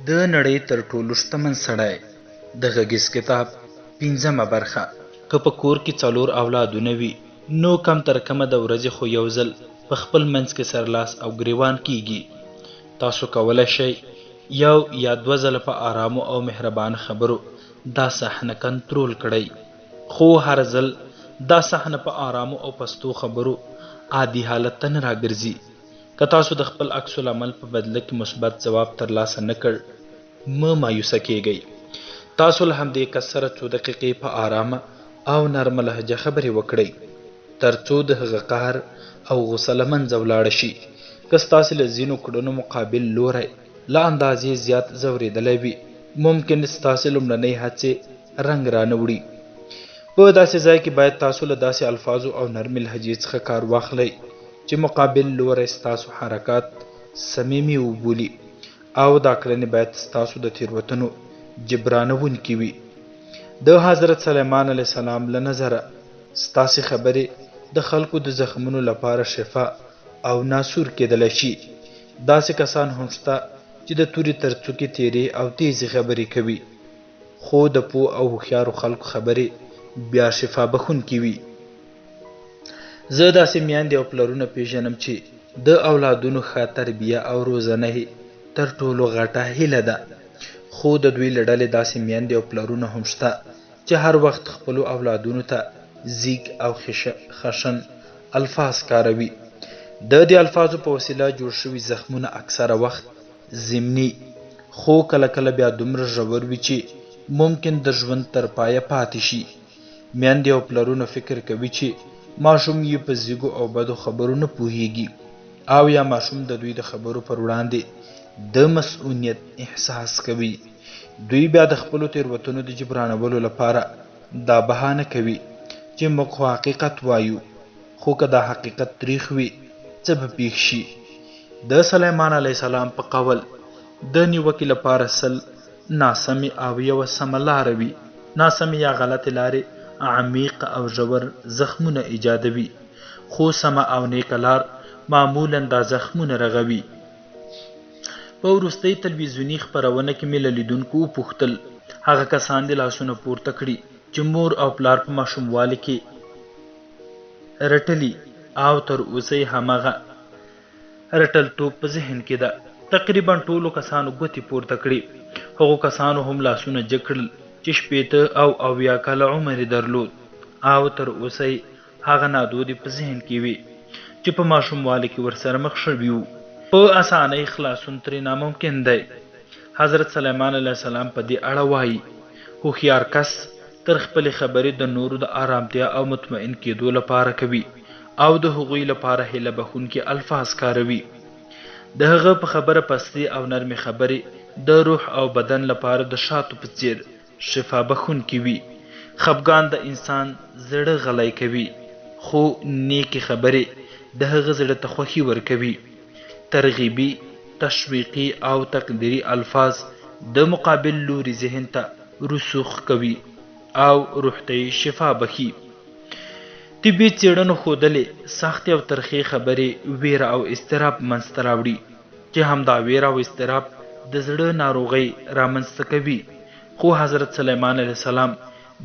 د نړۍ تر ټولو شتمن سړی د غږیز کتاب پنځمه برخه. که په کور کې څلور اولادونه وي نو کم تر کمه د ورځې خو یو ځل په خپل منځ کې سره لاس او ګریوان کیږي. تاسو کولای شئ یو یا دوه ځله په آرامو او مهربانه خبرو دا صحنه کنترول کړئ، خو هر ځل دا صحنه په آرامو او پستو خبرو عادي حالت ته نه راګرځي. که تاسو د خپل عکس العمل په بدله کې مثبت ځواب ترلاسه نه کړ، مه مایوسه کېږئ. تاسو له همدې کس سره څو دقیقې په آرامه او نرمه لهجه خبرې وکړئ، ترڅو د هغه قهر او غوسه له منځه ولاړه شي. که ستاسې له ځینو کړنو مقابل لوری له اندازې زیات ځورېدلی وي، ممکن ستاسې لومړنۍ هڅې رنګ رانه وړي. په داسې ځای کې باید تاسو له داسې الفاظو او نرمې لهجې څخه کار واخلئ چې مقابل لوری ستاسو حرکات صمیمي وبولي او دا کړنې باید ستاسو د تېروتنو جبرانوونکې وي. د حضرت سلیمان علیه السلام له نظره ستاسې خبرې د خلکو د زخمونو لپاره شفا او ناسور کېدلی شي. داسې کسان هم شته چې د تورې تر څوکې تېرې او تېزې خبرې کوي، خو د پوه او هوښیارو خلکو خبرې بیا شفا بښونکې وي. زه داسې میندې او پلرونه پېژنم چې د اولادونو ښه تربیه او روزنه یې تر ټولو غټه هیله ده، خو د دوی له ډلې داسې میندې او پلرونه هم شته چې هر وخت خپلو اولادونو ته زیږ او خشن الفاظ کاروي. د دې الفاظو په وسیله جوړ شوي زخمونه اکثره وخت ضمني، خو کله کله بیا دومره ژور وي چې ممکن د ژوند تر پایه پاتې شي. میندې او پلرونه فکر کوي چې ماشوم یې په زیږو او بدو خبرو نه پوهیږي او یا ماشوم د دوی د خبرو پر وړاندې د مسؤلیت احساس کوي. دوی بیا د خپلو تېروتنو د جبرانولو لپاره دا بهانه کوي چې موږ خو حقیقت وایو، خو که دا حقیقت تریخ وي څه به پېښ شي؟ د سلیمان علیه السلام په قول د نیوکې لپاره 100 ناسمې او یوه سمه لاره وي. ناسمې یا غلطې لارې عمیق او ژور زخمونه ایجادوي، خو سمه او نیکه لار معمولا دا زخمونه رغوي. په وروستۍ تلویزیوني خپرونه کې مې له لیدونکو وپوښتل، هغه کسان دې لاسونه پورته کړي چې مور او پلار په ماشوموالي کې رټلي او تر اوسه یې همغه رټلتوب په ذهن کې ده. تقریبا ټولو کسانو ګوتې پورته کړې. هغو کسانو هم لاسونه جګ کړل چې 60 او 70 کاله عمر یې درلود او تر اوسه یې هغه نادودې په ذهن کې وې چې په ماشوموالي کې ورسره مخ شوي وو. په اسانۍ خلاصون ترې ناممکن دی. حضرت سلیمان علیه السلام په دې اړه وايي، هوښیار کس تر خپلې خبرې د نورو د آرامتیا او مطمئن کېدو لپاره کوي او د هغوی لپاره هیله بښونکي الفاظ کاروي. د هغه په خبره پستې او نرمې خبرې د روح او بدن لپاره د شاتو په څېر شفا بښونکي وي. خپګان د انسان زړه غلی کوي، خو نیکې خبرې د هغه زړه ته خوښي ورکوي. ترغیبي، تشویقي او تقدیري الفاظ د مقابل لوري ذهن ته رسوخ کوي او روح ته یې شفا بښي. طبي څېړنو ښودلې، سختې او ترخې خبرې وېره او اضطراب منځته راوړي، چې همدا وېره او اضطراب د زړه ناروغۍ رامنځته کوي. خو حضرت سلیمان علیه السلام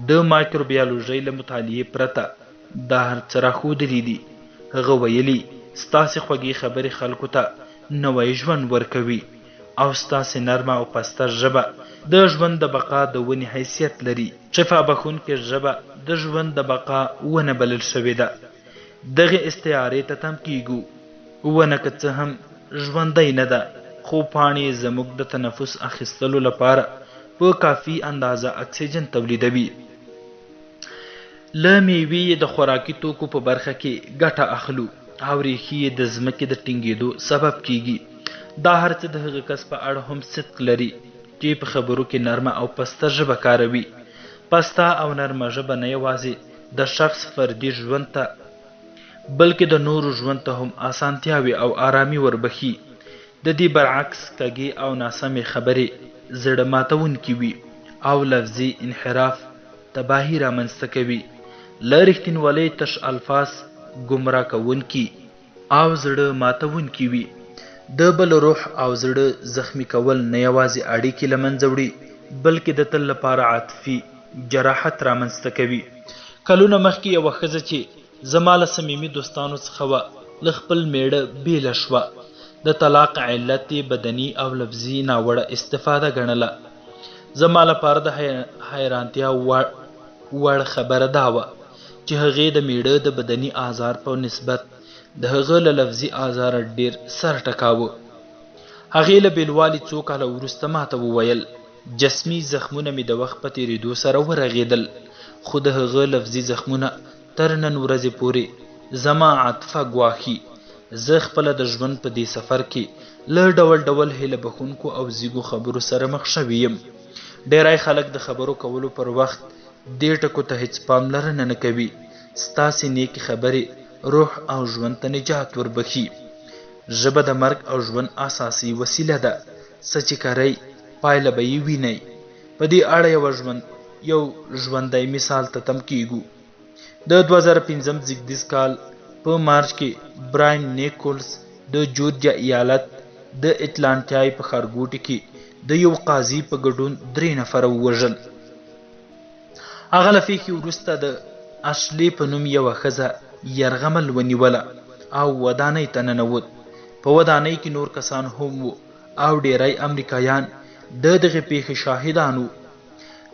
د مایکروبیولوژۍ له مطالعې پرته دا هر څه راښودلي دي. هغه ویلي، ستاسې خوږې خبرې خلکو ته نوی ژوند ورکوي او ستاسې نرمه او پسته ژبه د ژوند د بقا د ونې حیثیت لري. شفا بښونکې ژبه د ژوند د بقا ونه بلل شوې ده. دغې استعارې ته تم کېږو. ونه که څه هم ژوندۍ نه ده، خو پاڼې یې زموږ د تنفس اخیستلو لپاره په کافي اندازه اکسیجن تولیدوي. له مېوې یې د خوراکي توکو په برخه کې ګټه اخلو او ریښې یې د ځمکې د ټینګېدو سبب کېږي. دا هر څه د هغه کس په اړه هم صدق لري چې په خبرو کې نرمه او پسته ژبه کاروي. پسته او نرمه ژبه نه یوازې د شخص فردي ژوند ته بلکې د نورو ژوند ته هم اسانتیاوې او آرامي وربښي. د دې برعکس کږې او ناسمې خبرې زړه ماتوونکې وي او لفظي انحراف تباهي رامنځته کوي. له رښتینولۍ تش الفاظ ګمراه کوونکي او زړه ماتوونکي وي. د بل روح او زړه زخمي کول نه یوازې اړیکې له منځه وړي، بلکې د تل لپاره عاطفي جراحت رامنځته کوي. کلونه مخکې یوه ښځه چې زما له صمیمي دوستانو څخه وه، له خپل مېړه بېله شوه. د طلاق علت یې بدني او لفظي ناوړه استفاده ګڼله. زما لپاره د حیرانتیا وړ خبره دا وه چې هغې د مېړه د بدني آزار په نسبت د هغه له لفظي آزاره ډېر سر ټکاوه. هغې له بېلوالي څو کاله وروسته ماته وویل، جسمي زخمونه مې د وخت په تېرېدو سره ورغېدل، خو د هغه لفظي زخمونه تر نن ورځې پورې زما عاطفه ګواښي. زه خپله د ژوند په دې سفر کې له ډول ډول هیله بښونکو او ځیږو خبرو سره مخ شوی یم. ډېری خلک د خبرو کولو پر وخت دې ټکو ته هېڅ پاملرنه نه کوي. ستاسې نېکې خبرې روح او ژوند ته نجات وربښي. ژبه د مرګ او ژوند اساسي وسیله ده. څه چې کرئ، پایله به یې وینئ. په دې اړه یوه ژوند یو ژوندی مثال ته تم کېږو. د 2005 زیږدیز کال په مارچ کې براین نیکولز د جورجیا ایالت د اتلانتیای په ښارګوټي کې د یو قاضي په ګډون درې نفره ووژل. هغه له پېښې وروسته د اشلې په نوم یوه ښځه یرغمل ونیوله او ودانۍ ته ننوت. په ودانۍ کې نور کسان هم وو او ډیری امریکایان د دغې پېښې شاهدان وو.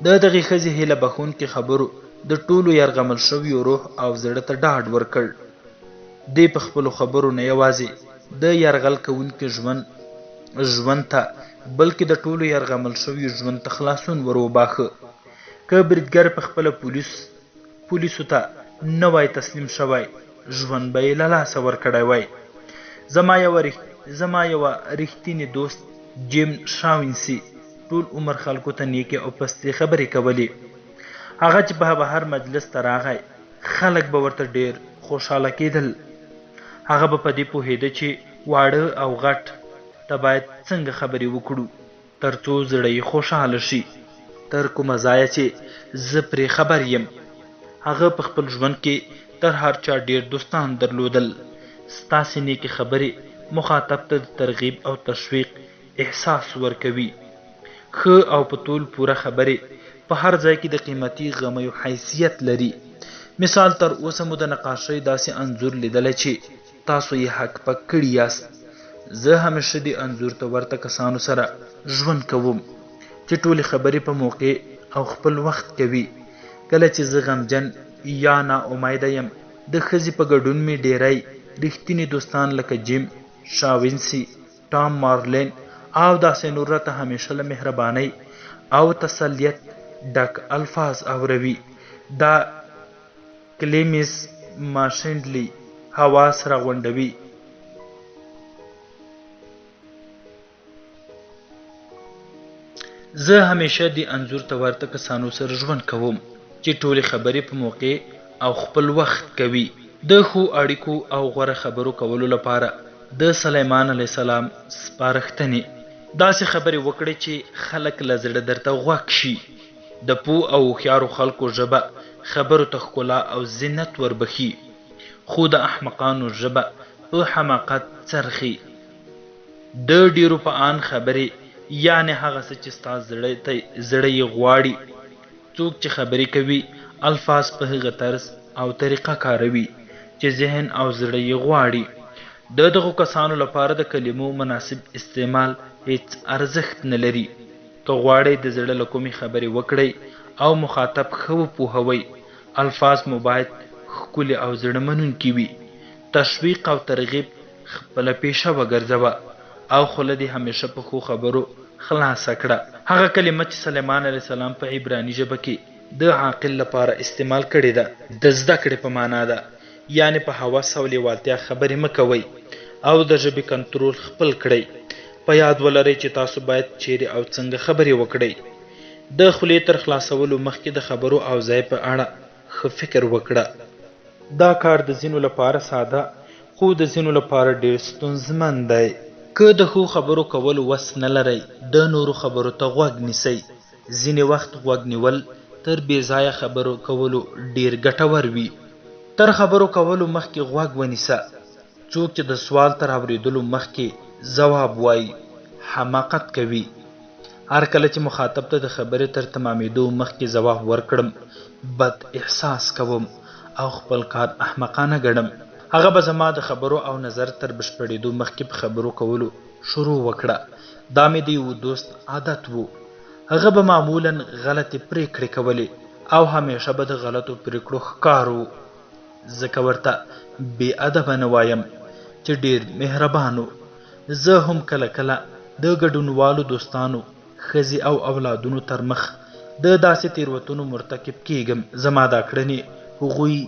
د دغې ښځې هیله بښونکې خبرو د ټولو یرغمل شویو روح او زړه ته ډاډ ورکړ. دې په خپلو خبرو نه یوازې د یرغل کوونکي ژوند ژوند ته بلکې د ټولو یرغمل شویو ژوند ته خلاصون ور وباښه. که بریدګر په خپله پولیس پولیسو ته نه وای تسلیم شوی، ژوند به یې له لاسه ورکړی وای. زما یوه زما یوه رښتیني دوست جیم شاونسي ټول عمر خلکو ته نیکې او پستې خبرې کولې. هغه چې به بهر مجلس ته راغی، خلک به ورته ډېر خوشحاله کېدل. هغه به په دې پوهېده چې واړه او غټ ته باید څنګه خبرې وکړو، ترڅو زړه یې خوشحاله شي. تر کومه ځایه چې زه پرې خبر یم، هغه په خپل ژوند کې تر هر چا ډېر دوستان درلودل. ستاسې نیکې خبرې مخاطب ته د ترغیب او تشویق احساس ورکوي. ښه او په تول پوره خبرې په هر ځای کې د قیمتي غمیو حیثیت لري. مثال تر اوسه مو د نقاشۍ داسې انځور لیدلی چې تاسو یې هک پک کړي یاست. زه همیشه دې انځور ته ورته کسانو سره ژوند کوم چې ټولې خبرې په موقع او خپل وخت کوي. کله چې زه غمجن یا نا امیده یم، د ښځې په ګډون مې ډیری رښتیني دوستان لکه جیم شاونسي، ټام مارلین او داسې نور راته همیشه له مهربانۍ او تسلیت ډک الفاظ اوروي. دا کلیمیس ماشینډلي حواس راغونډوي. زه همیشه دې انځور ته ورته کسانو سره ژوند کوم چې ټولې خبرې په موقع او خپل وخت کوي. د ښو اړیکو او غوره خبرو کولو لپاره د سلیمان علیه السلام سپارښتنې. داسې خبرې وکړئ چې خلک له زړه درته غوږ شي. د پوه او هوښیارو خلکو ژبه خبرو ته ښکلا او زینت وربښي، خو د احمقانو ژبه په حماقت څرخي. د ډېرو په آند خبرې یعنې هغه څه چې ستا زړه ته زړه یې غواړي. څوک چې خبرې کوي الفاظ په هغه طرز او طریقه کاروي چې ذهن او زړه یې غواړي. د دغو کسانو لپاره د کلمو مناسب استعمال هېڅ ارزښت نه لري. که غواړئ د زړه له کومې خبرې وکړئ او مخاطب ښه وپوهوئ، الفاظ مو باید ښکلي او زړه منونکي وي. تشویق او ترغیب خپله پیشه وګرځوه او خوله دې همیشه په ښو خبرو خلاصه کړه. هغه کلمه چې سلیمان علیه السلام په عبراني ژبه کې د عاقل لپاره استعمال کړې ده، د زده کړې په معنا ده، یعنې په هوس او لیوالتیا خبرې مه کوئ او د ژبې کنترول خپل کړئ. په یاد ولرئ چې تاسو باید چیرې او څنګه خبرې وکړئ. د خولې تر خلاصولو مخکې د خبرو او ځای په اړه ښه فکر وکړه. دا کار د ځینو لپاره ساده، خو د ځینو لپاره ډېر ستونزمن دی. که د ښو خبرو کولو وس نه لرئ، د نورو خبرو ته غوږ نیسئ. ځینې وخت غوږ نیول تر بې ځایه خبرو کولو ډېر ګټور وي. تر خبرو کولو مخکې غوږ ونیسه. څوک چې د سوال تر اورېدلو مخکې ځواب وايي، حماقت کوي. هر کله چې مخاطب ته د خبرې تر تمامېدو مخکې ځواب ورکړم، بد احساس کوم او خپل کار احمقانه ګڼم. هغه به زما د خبرو او نظر تر بشپړېدو مخکې په خبرو کولو شروع وکړه. دا مې د یوه دوست عادت و. هغه به معمولاً غلطې پرېکړې کولې او همېشه به د غلطو پرېکړو ښکار و. ځکه ورته بې ادبه نه وایم چې ډېر مهربان و. زه هم کله کله د ګډونوالو دوستانو، ښځې او اولادونو تر مخ د داسې تېروتنو مرتکب کېږم. زما دا کړنې هغوی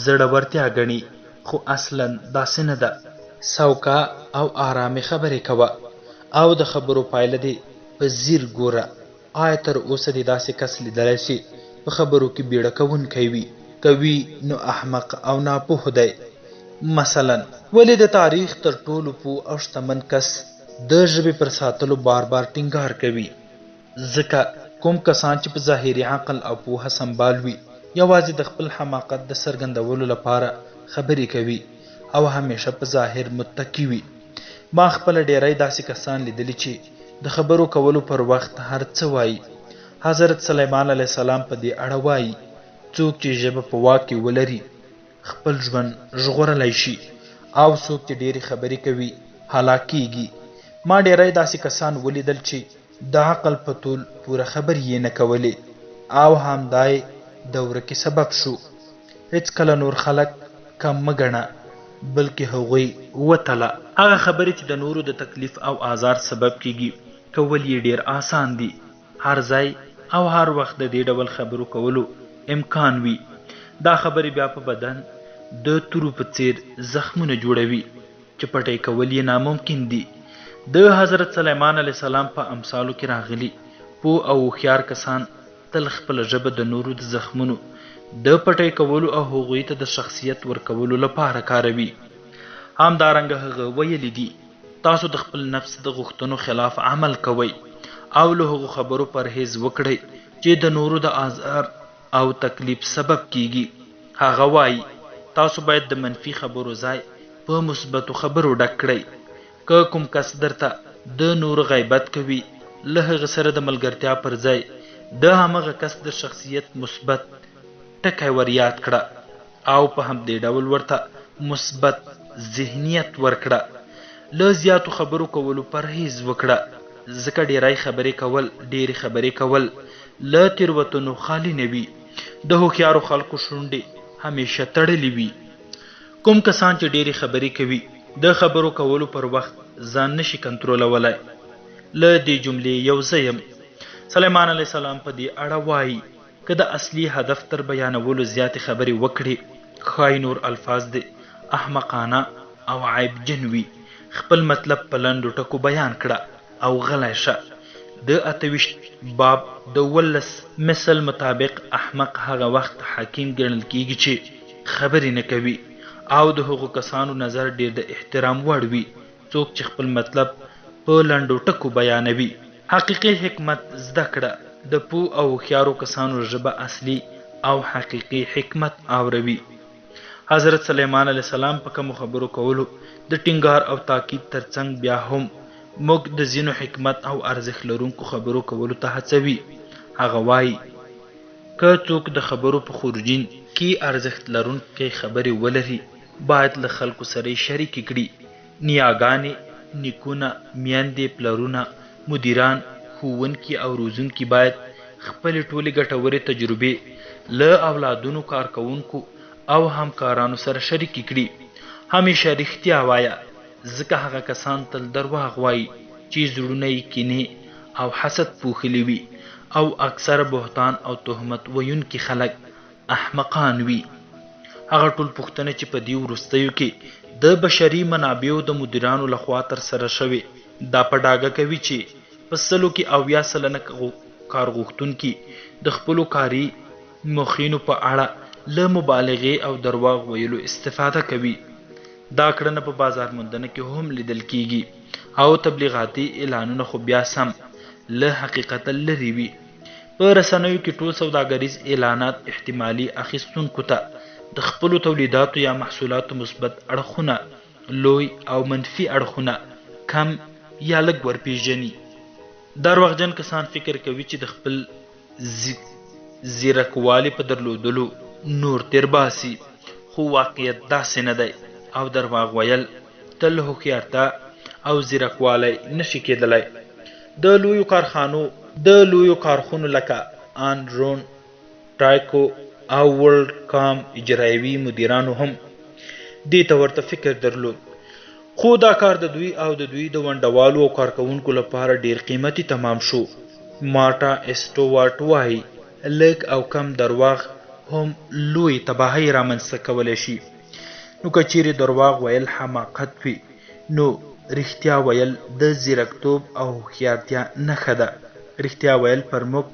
زړورتیا ګڼي، خو اصلاً داسې نه ده. سوکه او آرامې خبرې کوه او د خبرو پایله دې په ځیر ګوره. آیا تر اوسه دې داسې کس لیدلی چې په خبرو کې بیړه کوونکی وي؟ که وي نو احمق او ناپوه دی. مثلاً. ولې د تاریخ تر ټولو پوه او شتمن کس د ژبې پر ساتلو بار بار ټینګار کوي؟ ځکه کوم کسان چې په ظاهري عقل او پوهه سمبال وي، یوازې د خپل حماقت د څرګندولو لپاره خبرې کوي او همېشه په ظاهر متکي وي. ما خپله ډېری داسې کسان لیدلي چې د خبرو کولو پر وخت هر څه وايي. حضرت سلیمان علیه السلام په دې اړه وايي، څوک چې ژبه په واک کې ولري، خپل ژوند ژغورلی شي او څوک چې ډېرې خبرې کوي، هلاک کېږي. ما ډېری داسې کسان ولیدل چې د عقل په تول پوره خبرې یې نه کولې او همدا یې د ورکې سبب شو. هېڅکله نور خلک کم مه ګڼه، بلکې هغوی وتله. هغه خبرې چې د نورو د تکلیف او آزار سبب کېږي، کول یې ډېر آسان دي. هر ځای او هر وخت د دې ډول خبرو کولو امکان وي. دا خبرې بیا په بدن د تورو په څېر زخمونه جوړوي چې پټی کول یې ناممکن دي. د حضرت سلیمان علیه السلام په امثالو کې راغلي، پوه او هوښیار کسان تل خپله ژبه د نورو د زخمونو د پټی کولو او هغوی ته د شخصیت ورکولو لپاره کاروي. همدارنګه هغه ویلي دي، تاسو د خپل نفس د غوښتنو خلاف عمل کوئ او له هغو خبرو پرهیز وکړئ چې د نورو د آزار او تکلیف سبب کیږي. هغه وايي، تاسو باید د منفي خبرو ځای په مثبتو خبرو ډک کړئ. که کوم کس درته د نورو غیبت کوي، له هغه سره د ملګرتیا پر ځای د همغه کس د شخصیت مثبت ټکی ور یاد کړه او په همدې ډول ورته مثبت ذهنیت ورکړه. له زیاتو خبرو کولو پرهیز وکړه، ځکه ډیری خبرې کول ډېرې خبرې کول له تېروتنو خالي نه وي. د هوښیارو خلکو شونډې همېشه تړلې وي. کوم کسان چې ډېرې خبرې کوي، د خبرو کولو پر وخت ځان نه شي کنترولولای. له دې جملې یو زه یم. سلیمان علیه السلام په دې اړه وايي، که د اصلي هدف تر بیانولو زیاتې خبرې وکړې، ښايي نور الفاظ دې احمقانه او عیبجن وي. خپل مطلب په لنډو ټکو بیان کړه او غلی شه. د 28 باب د 17 مثل مطابق احمق هغه وخت حکیم ګڼل کیږي چې خبرې نه کوي او د هغو کسانو نظر ډیر د احترام وړ وي څوک چې خپل مطلب په لنډو ټکو بیانوي. حقیقي حکمت زده کړه، د پوه او هوښیارو کسانو ژبه اصلي او حقیقي حکمت اوروي. حضرت سلیمان علیه السلام په کمو خبرو کولو د ټینګار او تاکید تر څنګ بیا هم موږ د ځینو حکمت او ارزښت لرونکو خبرو کولو ته هڅوي. هغه وايي، که څوک د خبرو په خورجین کې ارزښت لرونکې خبرې ولري، باید له خلکو سره یې شریکې کړي. نیاګانې، نیکونه، میندې، پلرونه، مدیران، ښوونکي او روزونکي باید خپلې ټولې ګټورې تجربې له اولادونو، کارکوونکو او همکارانو سره شریکې کړي. همېشه رښتیا وایه، ځکه هغه کسان تل درواغ وايي چې زړونه یې کینې او حسد پوښلي وي او اکثره بهتان او تهمت ویونکي خلک احمقان وي. هغه ټول پوښتنه چې په دې وروستیو کې د بشري منابعو د مدیرانو له خوا ترسره شوې، دا په ډاګه کوي چې په سلو کې 70% کارغوښتونکي د خپلو کاري مخینو په اړه له مبالغې او درواغ ویلو استفاده کوي. دا کړنه په بازار موندنه کې هم لیدل کیږي او تبلیغاتي اعلانونه خو بیا سم له حقیقته لرې وي. په رسنیو کې ټول سوداګریز اعلانات احتمالي اخیستونکو ته د خپلو تولیداتو یا محصولاتو مثبت اړخونه لوی او منفي اړخونه کم یا لږ ورپېژني. درواغجن کسان فکر کوي چې د خپل ځیرکوالي په درلودلو نور تېر باسي، خو واقعیت داسې نه دی او درواغ ویل تل هوښیارتیا او ځیرکوالی نه شي کېدلای. د لویو کارخانو د لویو کارخونو لکه آن رون، ټایکو او ورلډ کام اجرایوي مدیرانو هم دې ته ورته فکر درلود، خو دا کار د دوی او د دوی د ونډهوالو او کارکوونکو لپاره ډېر قیمتي تمام شو. مارټا اسټوارټ وايي، لږ او کم درواغ هم لویې تباهۍ رامنځته کولی شي. نو که چېرې درواغ ویل حماقت وي، نو رښتیا ویل د ځیرکتوب او هوښیارتیا نښه ده. رښتیا ویل پر موږ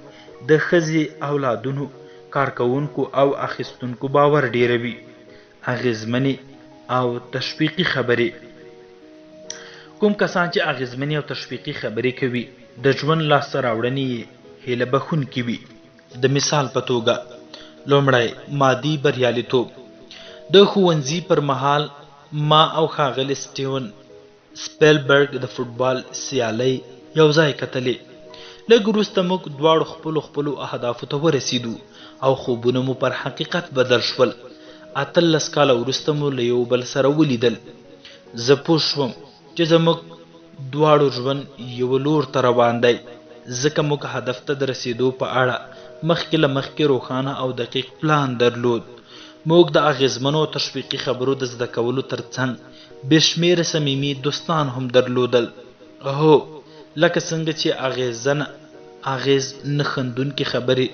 د ښځې، اولادونو، کارکوونکو او اخیستونکو باور ډېروي. اغېزمنې او تشویقي خبرې کوم کسان چې اغېزمنې او تشویقي خبرې کوي، د ژوند لاسته راوړنې یې هیله بښونکې وي. د مثال په توګه، لومړی، مادي بریالیتوب. د ښوونځي پر مهال ما او ښاغلي سټیون سپیلبرګ د فوټبال سیالۍ یو ځای کتلې. لږ وروسته موږ دواړو خپلو خپلو اهدافو ته ورسېدو او خوبونه مو پر حقیقت بدل شول. 18 کاله وروسته مو له یو بل سره ولیدل. زه پوه شوم چې زموږ دواړو ژوند یوه لور ته روان دی، ځکه موږ هدف ته د رسېدو په اړه مخکې له مخکې روښانه او دقیق پلان درلود. موږ د اغېزمنو او تشویقي خبرو د زده کولو تر څنګ بې شمېره صمیمي دوستان هم درلودل. هو، لکه څنګه چې اغېزنه اغېز نه ښندونکې خبرې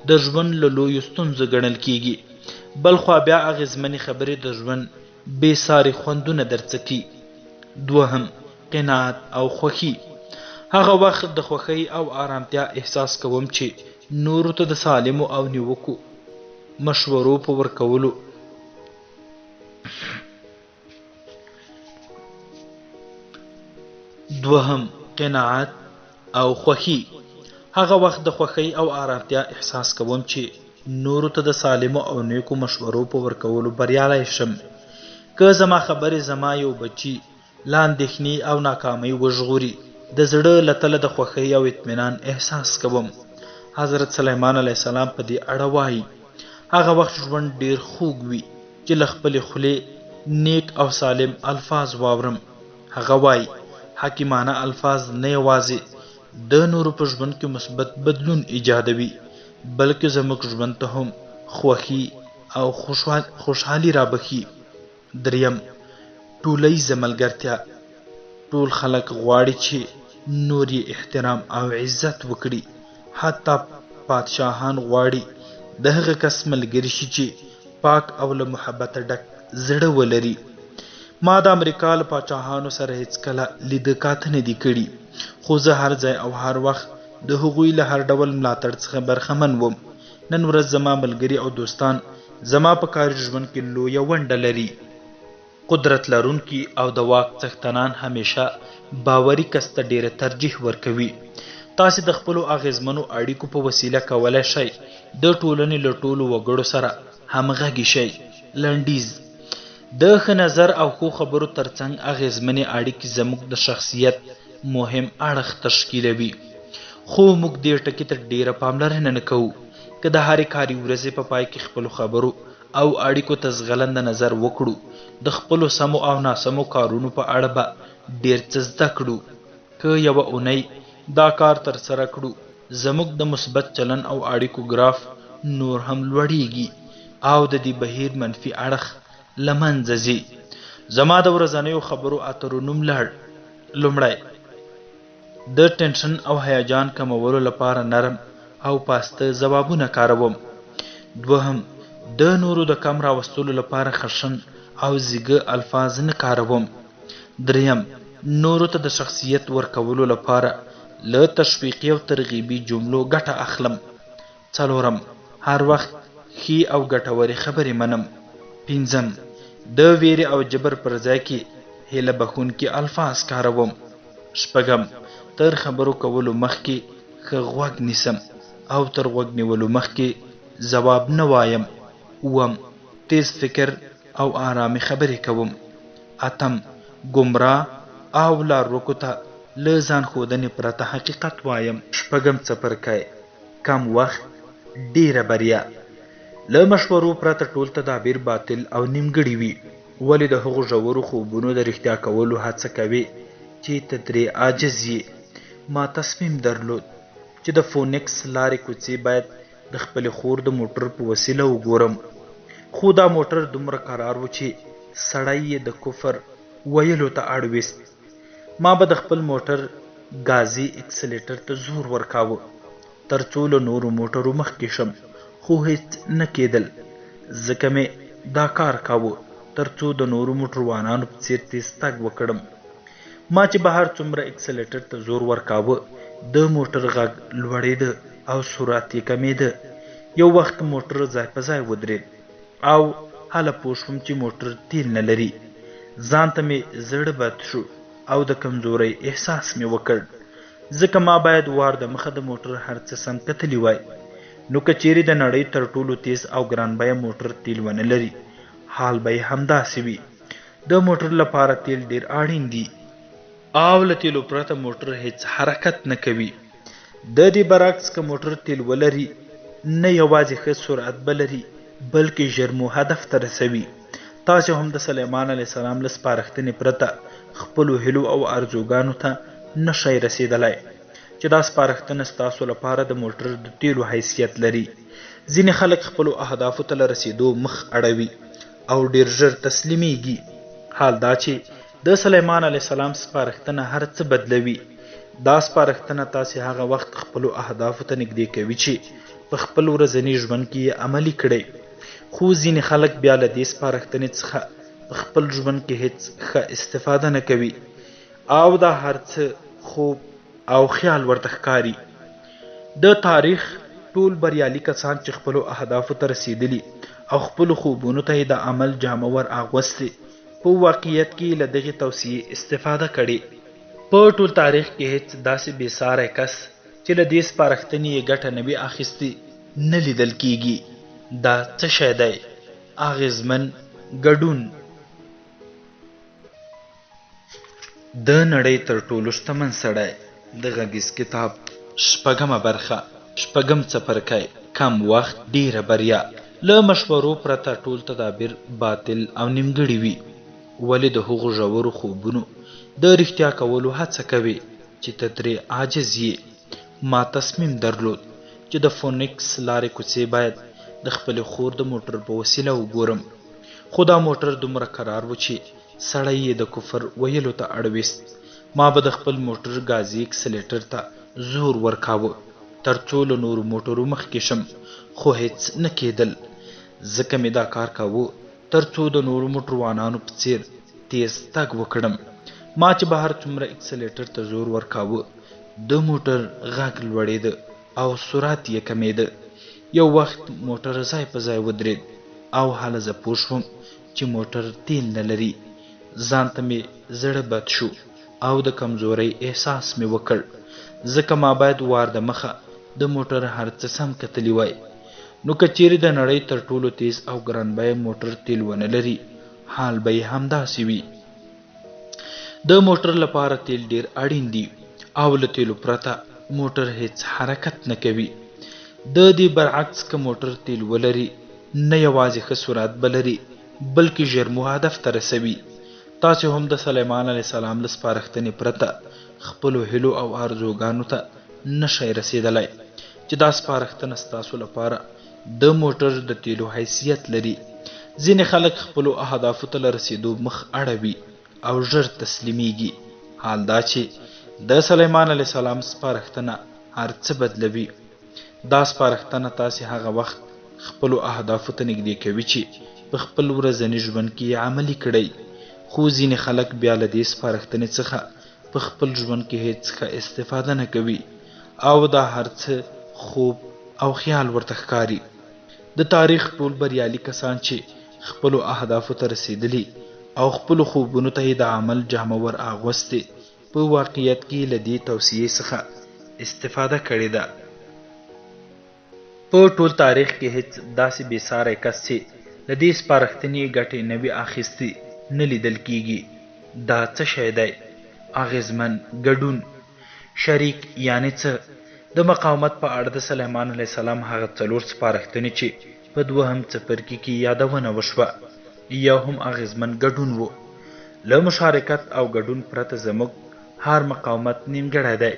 د ژوند له لویو ستونزو ګڼل کېږي، بلخوا بیا اغېزمنې خبرې د ژوند بې ساري خوندونه درڅکي. دوهم، قناعت او خوښي. هغه وخت د خوښۍ او آرامتیا احساس کوم چې نورو ته د سالمو او نیوکو مشورو په ورکولو دوهم، قناعت او خوښي. هغه وخت د خوښۍ او آرامتیا احساس کوم چې نورو ته د سالمو او نیکو مشورو په ورکولو بریالی شم. که زما خبرې زما یو بچی له اندېښنې او ناکامۍ وژغوري، د زړه له تله د خوښۍ او اطمینان احساس کوم. حضرت سلیمان علیه السلام په دې اړه وايي، هغه وخت ژوند ډېر خوږ وي چې له خپلې خولې نیک او سالم الفاظ واورم. هغه وايي، حکیمانه الفاظ نه یوازې د نورو په ژوند کې مثبت بدلون ایجادوي، بلکې زموږ ژوند ته هم خوښي او خوشحالي رابښي. دریم، ټولیزه ملګرتیا، ټول خلک غواړي چې نور یې احترام او عزت وکړي، حتی پادشاهان غواړي د هغه کس ملګري شي چې پاک او له محبته ډک زړه ولري. ما د امریکا له پاچاهانو سره هېڅکله لیده کاته نه دي کړي، خو زه هر ځای او هر وخت د هغوی له هر ډول ملاتړ څخه برخمن وم. نن ورځ زما ملګري او دوستان زما په کاري ژوند کې لویه ونډه لري. قدرت لرونکي او د واک څښتنان همېشه باوري کس ته ډېره ترجیح ورکوي. تاسې د خپلو اغېزمنو اړیکو په وسیله کولای شئ د ټولنې له ټولو وګړو سره همغږي شئ. لنډیز، د ښه نظر او ښو خبرو تر څنګ اغېزمنې اړیکې زموږ د شخصیت مهم اړخ تشکیلوي. خو موږ دې ټکي ته ډېره پاملرنه نه کوو. که د هرې کاري ورځې په پای کې خپلو خبرو او اړیکو ته ځغلنده نظر وکړو، د خپلو سمو او ناسمو کارونو په اړه به ډېر څه زده کړو. که یوه اونۍ دا کار ترسره کړو، زموږ د مثبت چلن او اړیکو ګراف نور هم لوړېږي او د دې بهیر منفي اړخ له منځه ځي. زما د ورځنیو خبرو اترو نوملړ، لومړی، د ټینشن او هیجان کمولو لپاره نرم او پاسته ځوابونه کاروم. دوهم، د نورو د کم راوستلو لپاره خشن او زیږه الفاظ نه کاروم. دریم، نورو ته د شخصیت ورکولو لپاره له تشویقي او ترغیبي جملو ګټه اخلم. څلورم، هر وخت ښې او ګټورې خبرې منم. پنځم، د وېرې او جبر پر ځای کې هیله بښونکي الفاظ کاروم. شپږم، تر خبرو کولو مخکې ښه غوږ نیسم او تر غوږ نیولو مخکې ځواب نه وایم. اووم، تېز فکر او آرامې خبرې کوم. اتم، ګمراه او لار ورکو ته له ځان ښودنې پرته حقیقت وایم. شپږم څپرکی، کم وخت، ډېره بریا. له مشورو پرته ټول تدابیر باطل او نیمګړي وي. ولې د هغو ژورو خوبونو د رښتیا کولو هڅه کوې چې ته ترې عاجز یې؟ ما تصمیم درلود چې د فونیکس لارې کوڅې باید د خپلې خور د موټر په وسیله وګورم، خو دا موټر دومره کرار و چې سړی یې د کفر ویلو ته اړ ویست. ما به د خپل موټر ګازي اکسلیټر ته زور ورکاوه ترڅو له نورو موټرو مخکې شم، خو هیڅ نه کېدل، ځکه مې دا کار کاوه ترڅو د نورو موټروانانو په څېر تېز تګ وکړم. ما چې به هر څومره اکسلیټر ته زور ورکاوه، د موټر غږ لوړېده او سرعت یې کمېده. یو وخت موټر ځای په ځای ودرېد او هله پوه شوم چې موټر تېل نه لري. ځان ته مې زړه بد شو او د کمزورۍ احساس مې وکړ، ځکه ما باید وار د مخه د موټر هر څه سم کتلي وای. نو که چېرې د نړۍ تر ټولو تېز او ګران بیه موټر تېل ونه لري، حال به یې همداسې وي. د موټر لپاره تېل ډېر اړین دي او له تېلو پرته موټر هېڅ حرکت نه کوي. د دې برعکس که موټر تېل ولري، نه یوازې ښه سرعت به لري، بلکې ژر مو هدف ته رسوي. تاسې هم د سلیمان علیه السلام له سپارښتنې پرته خپلو هیلو او ارزوګانو ته نه شئ رسېدلای، چې دا سپارښتنه ستاسو لپاره د موټر د تېلو حیثیت لري. ځینې خلک خپلو اهدافو ته له رسېدو مخ اړوي او ډېر ژر تسلیمېږي، حال دا چې د سلیمان علیه السلام سپارښتنه هر څه بدلوي. دا سپارښتنه تاسې هغه وخت خپلو اهدافو ته نږدې کوي چې په خپل ورځني ژوند کې یې عملي کړئ. خو ځینې خلک بیا له دې سپارښتنې څخه په خپل ژوند کې هېڅ ښه استفاده نه کوي او دا هر څه خوب او خیال ورته ښکاري. د تاریخ ټول بریالي کسان چې خپلو اهدافو ته رسېدلي او خپلو خوبونو ته یې د عمل جامه ور اغوستې، په واقعیت کې یې له دغې توصیې استفاده کړې. په ټول تاریخ کې هېڅ داسې بې ساری کس چې له دې سپارښتنې یې ګټه نه وي اخیستې، نه لیدل کېږي. دا څه شی دی؟ اغېزمن ګډون. د نړۍ تر ټولو شتمن سړی، د غږیز کتاب شپږمه برخه، شپږم څپرکی، کم وخت ډېره بریا. له مشورو پرته ټول تدابیر باطل او نیمګړي وي. ولې د هغو ژورو خوبونو د رښتیا کولو هڅه کوې چې ته ترې عاجز یې؟ ما تصمیم درلود چې د فونیکس لارې کوڅې باید د خپلې خور د موټر په وسیله وګورم، خو دا موټر دومره کرار و چې سړی یې د کفر ویلو ته اړ ویست. ما به د خپل موټر ګازي اکسلیټر ته زور ورکاوه ترڅو له نورو موټرو مخکې شم، خو هېڅ نه کېدل، ځکه مې دا کار کاوه ترڅو د نورو موټروانانو په څېر تېز تګ وکړم. ما چې به هر څومره اکسلیټر ته زور ورکاوه، د موټر غږ لوړېده او سرعت یې کمېده. یو وخت موټر ځای په ځای ودرېد او هله زه پوه شوم چې موټر تېل نه لري. ځان ته مې زړه بد شو او د کمزورۍ احساس مې وکړ، ځکه ما باید وار د مخه د موټر هر څه سم کتلي وای. نو که چېرې د نړۍ تر ټولو تېز او ګران بیه موټر تېل ونه لري، حال به یې همداسې وي. د موټر لپاره تېل ډېر اړین دي او له تېلو پرته موټر هېڅ حرکت نه کوي. د دې برعکس که موټر تېل ولري، نه یوازې ښه سرعت به لري، بلکې ژر مو هدف ته رسوي. تاسې هم د سلیمان علیه السلام له سپارښتنې پرته خپلو هیلو او ارزوګانو ته نه شئ رسېدلای، چې دا سپارښتنه ستاسو لپاره د موټر د تېلو حیثیت لري. ځینې خلک خپلو اهدافو ته له رسېدو مخ اړوي او ژر تسلیمېږي، حال دا چې د سلیمان علیه السلام سپارښتنه هر څه بدلوي. دا سپارښتنه تاسې هغه وخت خپلو اهدافو ته نږدې کوي چې په خپل ورځني ژوند کې یې عملي کړئ. خو ځینې خلک بیا له دې سپارښتنې څخه په خپل ژوند کې هېڅ ښه استفاده نه کوي او دا هر څه خوب او خیال ورته ښکاري. د تاریخ ټول بریالي کسان چې خپلو اهدافو ته رسېدلي او خپلو خوبونو ته یې د عمل جامه ور اغوستې، په واقعیت کې له دې توصیې څخه استفاده کړې ده. په ټول تاریخ کې هېڅ داسې بې ساری کس چې له دې سپارښتنې یې ګټې نه وي اخیستې، نه لیدل کېږي. دا څه شی دی؟ اغېزمن ګډون. شریک یعنې څه؟ د مقاومت په اړه د سلیمان علیه السلام هغه څلور سپارښتنې چې په دوهم څپرکي کې یادونه وشوه، یو هم اغېزمن ګډون و. له مشارکت او ګډون پرته زموږ هر مقاومت نیمګړی دی.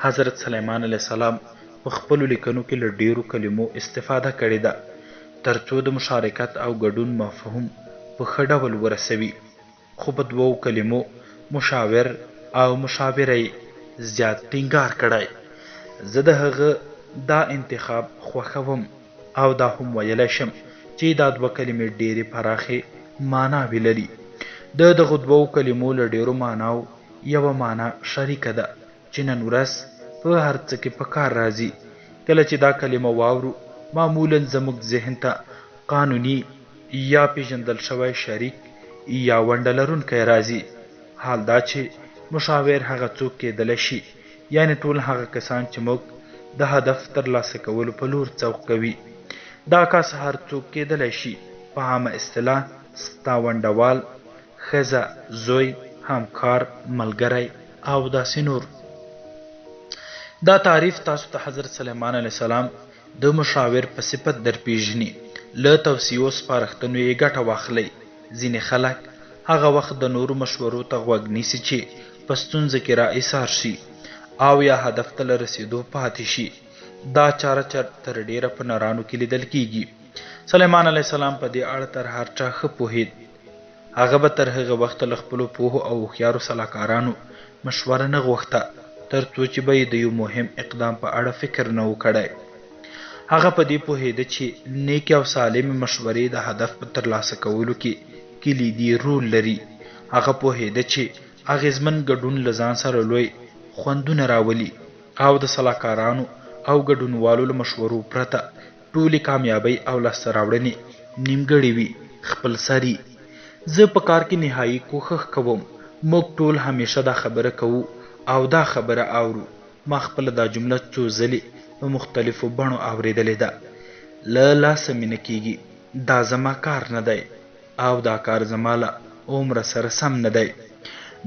حضرت سلیمان علیه السلام په خپلو لیکنو کې له ډېرو کلمو استفاده کړې ده، ترڅو د مشارکت او ګډون مفهوم په ښه ډول ورسوي. خو په دوو کلمو مشاور او مشاوره یې زیات ټینګار کړی. زه د هغه دا انتخاب خوښوم او دا هم ویلی شم چې دا دوه کلمې ډېرې پراخې ماناوې لري. د دغو دوو کلمو له ډېرو ماناو یوه مانا شریکه ده چې نن ورځ په هر څه کې په کار راځي. کله چې دا کلمه واورو، معمولاً زموږ ذهن ته قانوني یا پېژندل شوی شریک یا ونډه لرونکی راځي، حال دا چې مشاور هغه څوک کېدلی شي، یعنې ټول هغه کسان چې موږ د هدف ترلاسه کولو په لور څوق کوي. دا کس هر څوک کېدلی شي، په عامه اصطلاح ستا ونډه وال، ښځه، زوی، همکار، ملګری او داسې نور. دا تعریف تاسو ته حضرت سلیمان علیه السلام د مشاور په صفت درپېژني. له توصیو سپارښتنو یې ګټه واخلئ. ځینې خلک هغه وخت د نورو مشورو ته غوږ نیسي چې په ستونزه کې را ایسار شي او یا هدف ته له رسېدو پاتې شي. دا چاره تر ډېره په نرانو کې لیدل کېږي. سلیمان علیه السلام په دې اړه تر هر چا ښه پوهېد. هغه به تر هغه وخته له خپلو پوهو او هوښیارو سلاکارانو مشوره نه غوښته، تر څو چې به یې د یو مهم اقدام په اړه فکر نه و کړی. هغه په دې پوهېده چې نېکې او سالمې مشورې د هدف په ترلاسه کولو کې کلیدي رول لري. هغه پوهېده چې اغېزمن ګډون له ځان سره لوی خوندونه راولي او د سلاکارانو او ګډونوالو له مشورو پرته ټولې کامیابۍ او لاسته راوړنې نیمګړې وي، خپلسري. زه په کار کې نهايي کوښښ کوم. موږ ټول همېشه دا خبره کوو او دا خبره اورو. ما خپله دا جمله څو ځلې په مختلفو بڼو اورېدلې ده. له لاسه مې نه کېږي. دا زما کار نه دی. او دا کار زما له عمره سره سم نه دی.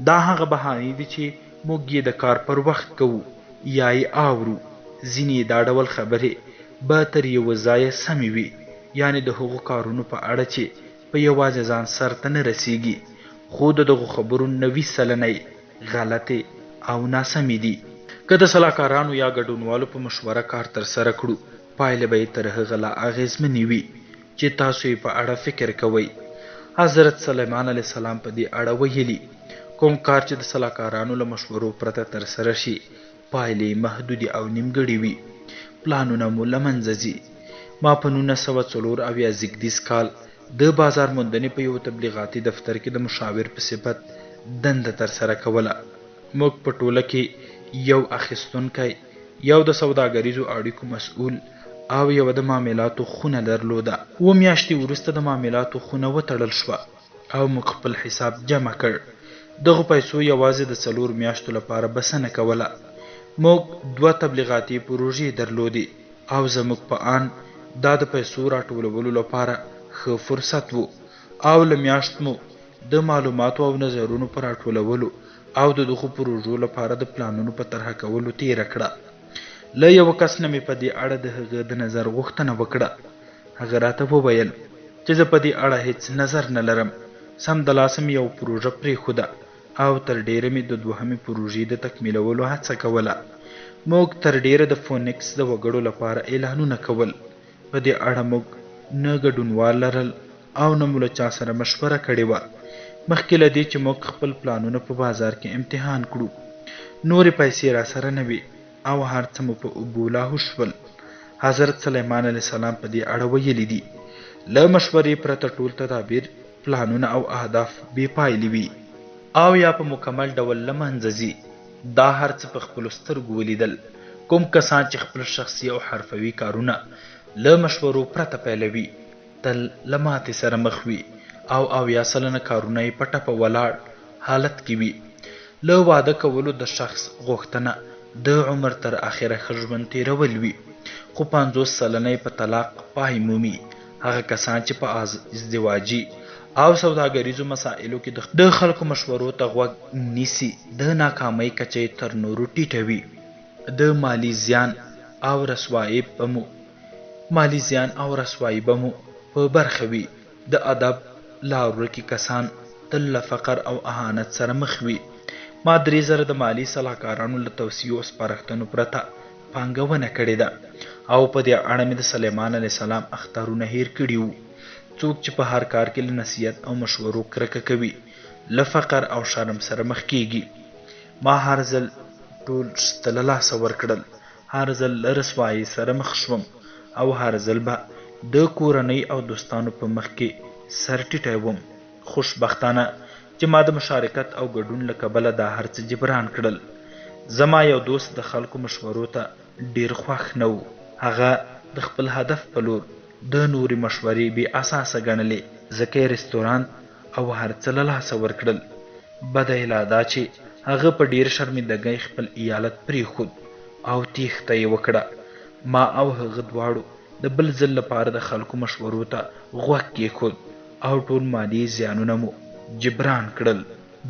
دا هغه بهانې دي چې موږ یې د کار پر وخت کوو یا یې اورو. ځینې یې دا ډول خبرې به تر یوه ځایه سمې وي، یعنې د هغو کارونو په اړه چې په یوازې ځان سر ته نه رسېږي، خو د دغو خبرو 90% یې غلطې او ناسمې دي. که د سلاکارانو یا ګډونوالو په مشوره کار ترسره کړو، پایلې به یې تر هغه لا اغېزمنې وي چې تاسو یې په اړه فکر کوئ. حضرت سلیمان علیه السلام په دې اړه ویلي، کوم کار چې د سلاکارانو له مشورو پرته ترسره شي، پایلې یې محدودې او نیمګړې وي، پلانونه مو له منځه ځي. ما په 1974 زیږدیز کال د بازار موندنې په یوه تبلیغاتي دفتر کې د مشاور په صفت دنده ترسره کوله. موږ په ټوله کې یو اخیستونکی، یو د سوداګریزو اړیکو مسؤل او یوه د معاملاتو خونه درلوده. اووه میاشتې وروسته د معاملاتو خونه وتړل شوه او موږ خپل حساب جمع کړ. دغو پیسو یوازې د څلور میاشتو لپاره بسنه کوله. موږ دوه تبلیغاتي پروژې درلودې او زموږ په آند دا د پیسو راټولولو لپاره ښه فرصت و او له میاشت مو د معلوماتو او نظرونو په راټولولو او د دغو پروژو لپاره د پلانونو په طرحه کولو تېره کړه. له یوه کس نه مې په دې اړه د هغه د نظر غوښتنه وکړه. هغه راته وویل چې زه په دې اړه هېڅ نظر نه لرم. سمدلاسه مې یوه پروژه پرېښوده او تر ډېره مې د دوهمې پروژې د تکمیلولو هڅه کوله. موږ تر ډېره د فونیکس د وګړو لپاره اعلانونه کول. په دې اړه موږ نه ګډونوال لرل او نه مو له چا سره مشوره کړې وه. مخکې له دې چې موږ خپل پلانونه په بازار کې امتحان کړو، نورې پیسې راسره نه وې او هر څه مو په اوبو لاهو شول. حضرت سلیمان علیه السلام په دې اړه ویلي دي، له مشورې پرته ټول تدابیر، پلانونه او اهداف بې پایلې وي او یا په مکمل ډول له منځه ځي. دا هر څه په خپلو سترګو ولیدل. کوم کسان چې خپل شخصي او حرفوي کارونه له مشورو پرته پیلوي، تل له ماتې سره مخ وي او 70% کارونه یې په ټپه ولاړ حالت کې وي. له واده کولو د شخص غوښتنه د عمر تر اخره ښه ژوند تېرول وي، خو 50% یې په طلاق پای مومي. هغه کسان چې په ازدواجي او سوداګریزو مسایلو کې د خلکو مشورو ته غوږ نیسي، د ناکامۍ کچه یې تر نورو ټیټه وي. د مالي زیان او رسوایۍ به مو مالي زیان او رسوایي به مو په برخه وي. د ادب لار ورکي کسان تل له فقر او اهانت سره مخ وي. ما 3000 د مالي سلاکارانو له توصیو او سپارښتنو پرته پانګونه کړې ده او په دې اړه مې د سلیمان علیه السلام اخطارونه هېر کړي وو. څوک چې په هر کار کې له نصیحت او مشورو کرکه کوي، له فقر او شرم سره مخ کېږي. ما هر ځل ټول شته له لاسه ورکړل، هر ځل له رسوایۍ سره مخ شوم او هر ځل به د کورنۍ او دوستانو په مخ کې سر ټیټی وم. خوشبختانه چې ما د مشارکت او ګډون له کبله دا هر څه جبران کړل. زما یو دوست د خلکو مشورو ته ډېر خوښ نه و. هغه د خپل هدف په لور د نورې مشورې بې اساسه ګڼلې، ځکه یې رستورانت او هر څه له لاسه ورکړل. بده یې لا دا چې هغه په ډېر شرمندګۍ خپل ایالت پرېښود او تېښته یې وکړه. ما او هغه دواړو د بل ځل لپاره د خلکو مشورو ته غوږ کېښود او ټول مالي زیانونه مو جبران کړل.